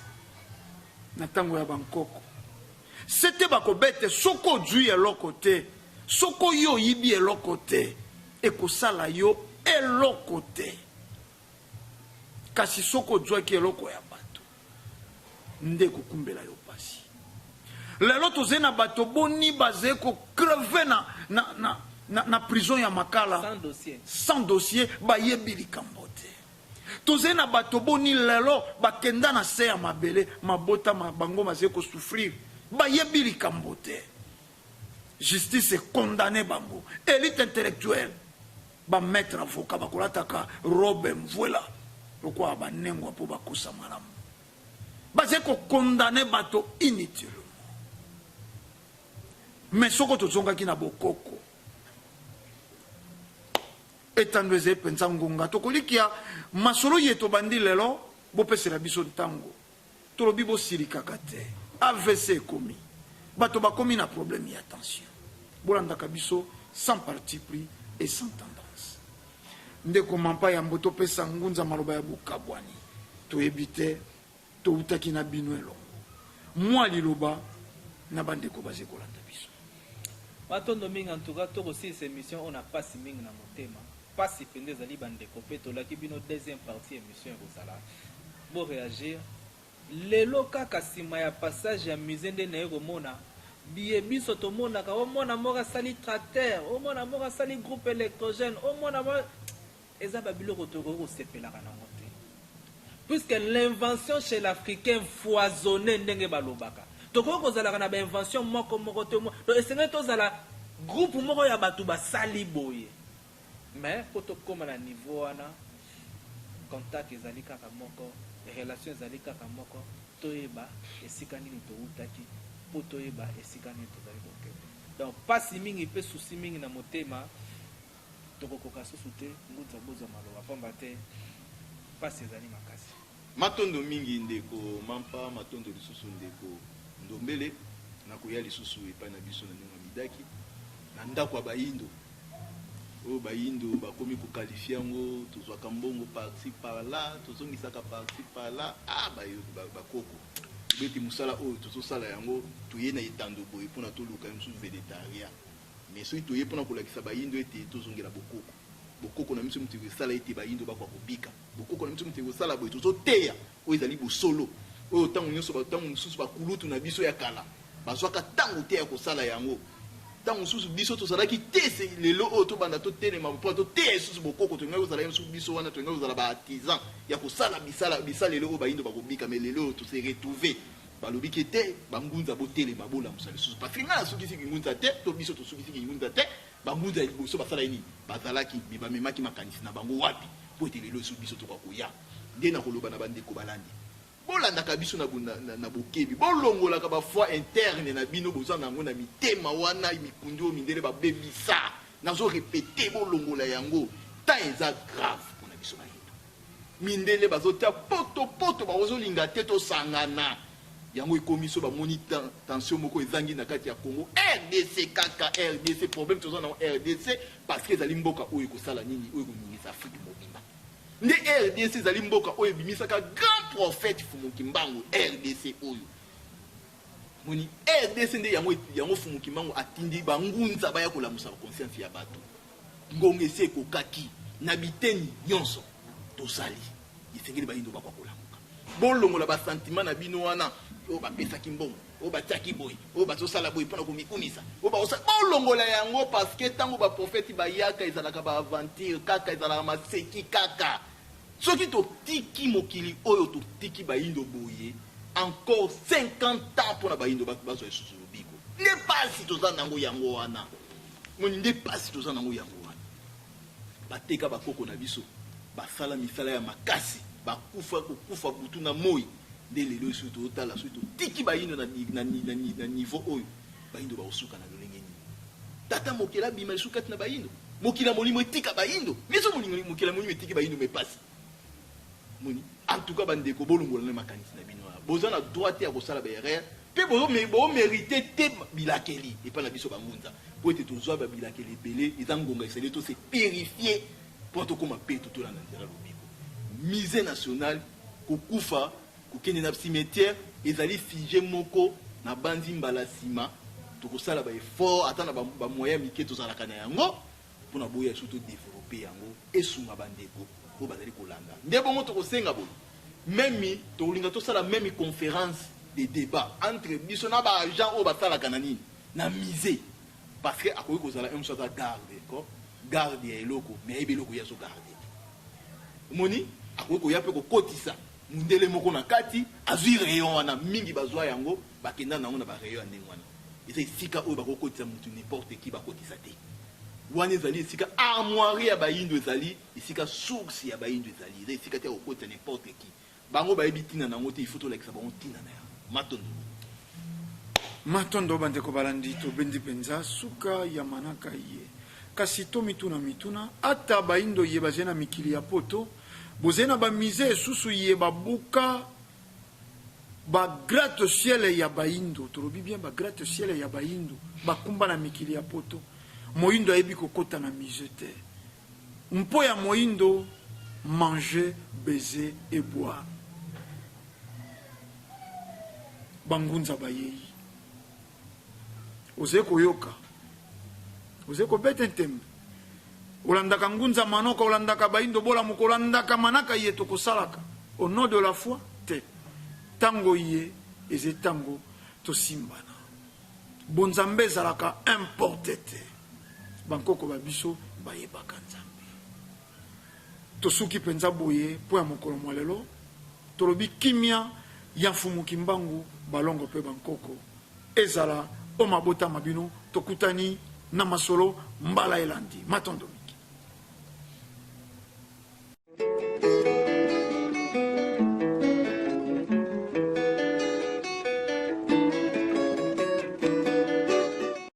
Speaker 2: na tango ya bankoko. Sete bakobete soki ozui eloko te, soko yo oyibi eloko te, ekosala yo eloko te. Kasi soki ozuaki eloko ya bato, nde ekokumbela yo pasi. Lelo tozali na bato boni bazali ko crever na prison ya Makala
Speaker 3: sans dossier,
Speaker 2: sans dossier, bayebi likambo te. Tozali na bato boni lelo bakenda na se ya mabele, mabota ma bango bazali ko souffrir, bayebi likambo te. Justice est condamné bango. Élite intellectuelle ba maître avocat bakolataka robe mvuela lokola banengwa po bakosa malamu. Bazali ko condamner bato inutilement. Mais soko tozongaki na bokoko, etando ezali mpenza ngonga. Tokolikia masolo ye tobandi lelo, bopesela biso ntango. Tolobi bosilikaka te. AVC ekomi. Bato bakomi na problème ya tension. Bolandaka biso sans parti pris et sans tendance. Ndeko Mampa yambo topesa ngunza maloba ya bokabwani. Toyebi te toutaki na bino elongo. Mwa liloba na bandeko baze kolanda biso.
Speaker 3: Matondo mingi, en tout cas tokosilisa émission oyo na pasi mingi na motema. Pasi mpenza ezali bandeko, mpe tolaki bino deuxième partie émission ekozala. Bo réagir. Lelo kaka sima ya passage ya musée nde naye komona biye biso tomonaka, omona moko asali tracteur, omona moko asali groupe électrogène, omona moko eza ba biloko tokoki kosepelaka nango te. Puisque l'invention chez l'Africain foisonne ndenge balobaka. Tokoki kozalaka na ba invention moko moko te, donc esengeli tozala groupe moko ya bato basali boye. Mais po tokóma na niveau wana, contact ezali kaka moko, relation ezali kaka moko, toyeba esika nini towutaki po toyeba esika nini tozali kokende. Donc pasi mingi pe souci mingi na motema, tokokoka susu te ngunza bozwa maloba pamba te pasi ezali makasi.
Speaker 1: Matondo mingi ndeko Mampa, matondo lisusu ndeko Ndombele na koya lisusu epai na biso na ndenge ya midaki na ndako ya bayindo oyo bayindo bakomi kokalifie yango, tozwaka mbongo parti par là, tozongisaka parti par là. Bakoko tobeti mosala oyo tozosala yango, toye na etando boye mpona toluka ye mosusu vedettaria, mais soki toye mpona kolakisa bayindo ete tozongela bokoko, bokoko na biso moto ekosala ete bayindo bakoka kobika, bokoko na biso moto ekosala boye, tozoteya oyo ezali bosolo oyo ntango nyonso, ntango mosusu bakulutu na biso ya kala bazwaka ntango te ya kosala yango, ntango mosusu biso tozalaki te. Se lelo oyo tobanda totelema mpo toteya lisusu bokoko, tolingaki kozala ye mosusu biso wana, tolingaki kozala ba artisan ya kosala bisalelo oyo bayindo bakobika. Mais lelo oyo tose retrouve. Balobi ke te, bangunza botelema, bolamusa lisusu. Parce que ngai nasukisi kingunza te, to biso tosukisi kingunza te. Bangunza ya liboso basalaki nini? Bazalaki, mais bamemaki makanisi na bango wapi? Mpo ete lelo esu biso tokoka koya. Nde nakoloba na bandeko balandi, bolandaka biso na, na, na, na bokebi, bolongolaka ba foi interne na bino boza na yango na mitema wana, mikundi oyo mindele babebisa. Nazo repeter, bolongola yango. Temps eza grave mpona biso bayindo. Mindele bazotia poto poto, bazolinga te tosangana. Yango ekomi so bamoni tension moko ezangi na kati ya Congo. RDC kaka RDC, problème toza na RDC parce que ezali mboka oyo ekosala nini, oyo ekoningisa Afrique mobimba. Nde RDC ezali mboka oyo ebimisaka grand prophète Fumu Kimbangu. RDC oyo moni RDC nde yango, yango Fumu Kimbangu atindi bangunza baya kolamusa conscience ya bato. Ngonga esi ekokaki na biteni nyonso tozali, esengeli bayindo bakwa kolamuka. Bolongola basentiment na bino wana oyo bapesaki mbongo, oyo batiaki boye, oyo bazosala boye mpona komikumisa, oyo bakosala, bolongola yango. Parce que ntango baprofeti bayaka, ezalaka baaventure kaka, ezalaka maseki kaka. Soki totiki mokili oyo, totiki bayindo boye encore 50 ans mpona bayindo bazwa lisusu lobiko. Nde pasi toza nango yango wana. Moni nde pasi toza nango yango wana. Bateka bakoko na biso, basala misala ya makasi, bakufa kokufa butu na moi. Nde lelo soki tozotala, soki totiki bayindo na, na, na, na niveau oyo, bayindo bakosuka na lolenge nini? Tata mokeli abima lisusu kati na bayindo, mokili ya molimo etika bayindo miso, mokili ya molimo etiki bayindo, me pasi moni. En tout cas bandeko, bolongola na makanisi na bino wana. Boza na droit te ya kosala baerreur, mpe bomérite te bilakeli epai na biso bangunza, po ete tozwa babilakeli ebele. Eza ngonga esali to se purifier mpo tokóma mpe totolanda nzela lobiko. Musée national kokufa, kokende na cimetière ezali sujet moko na bandi mbala nsima. Tokosala baeffort ata na bamoyen mike tozalaka na yango mpona boya so todévelopper yango, esunga bandeko oyo bazali kolanda. Nde bongo tokosenga boye, même tokolinga tosala même conférence de débat entre biso na baagent oyo basalaka na nini, na musée, parce que akoki kozala un mosusu aza garde ko garde ya eloko, mais ayebi eloko ye azogarde te. Omoni, akoki koya mpe kokotisa mundele moko na kati, azwi rayon wana. Mingi bazwa yango, bakenda nango na barayon ya ndenge wana. Eza esika oyo bakokotisa motu n'importe qui, bakotisa te. Wana ezali esika armoirie ya bayindo ezali, esika source ya bayindo ezali. Eza esika te ya kokotisa n'importe qui. Bango bayebi ntina nango te, il faut tolakisa bango ntina na yango. Matondo.
Speaker 2: Matondo bandeko balandi. Tobendi mpenza suka ya manaka ye, kasi tomituna mituna. Ata bayindo ye bazali na mikili ya poto, bozali na bamusée esusu ye babuka bagratte-ciel ya bayindo. Tolobi bien, bagratte-ciel ya bayindo bakumba na mikili ya poto. Moyindo ayebi kokɔta na musée te. Mpo ya moyindo, manger, baiser et boire. Bangunza bayei, ozali koyoka, ozali kobeta ntembe, olandaka ngunza manoka, olandaka bayindo bolamuka, olandaka manaka ye tokosalaka au nom de la foi te. Ntango ye eza ntango tosimbana. Bonzambe ezalaka importe te. Bankoko ba biso bayebaka Nzambe. Tosuki mpenza boye mpo ya mokolo mwa lelo. Tolobi kimia ya Mfumu Kimbangu, balongo mpe bankoko ezala o mabota ma bino. Tokutani na masolo mbala elandi. Matondo mingi.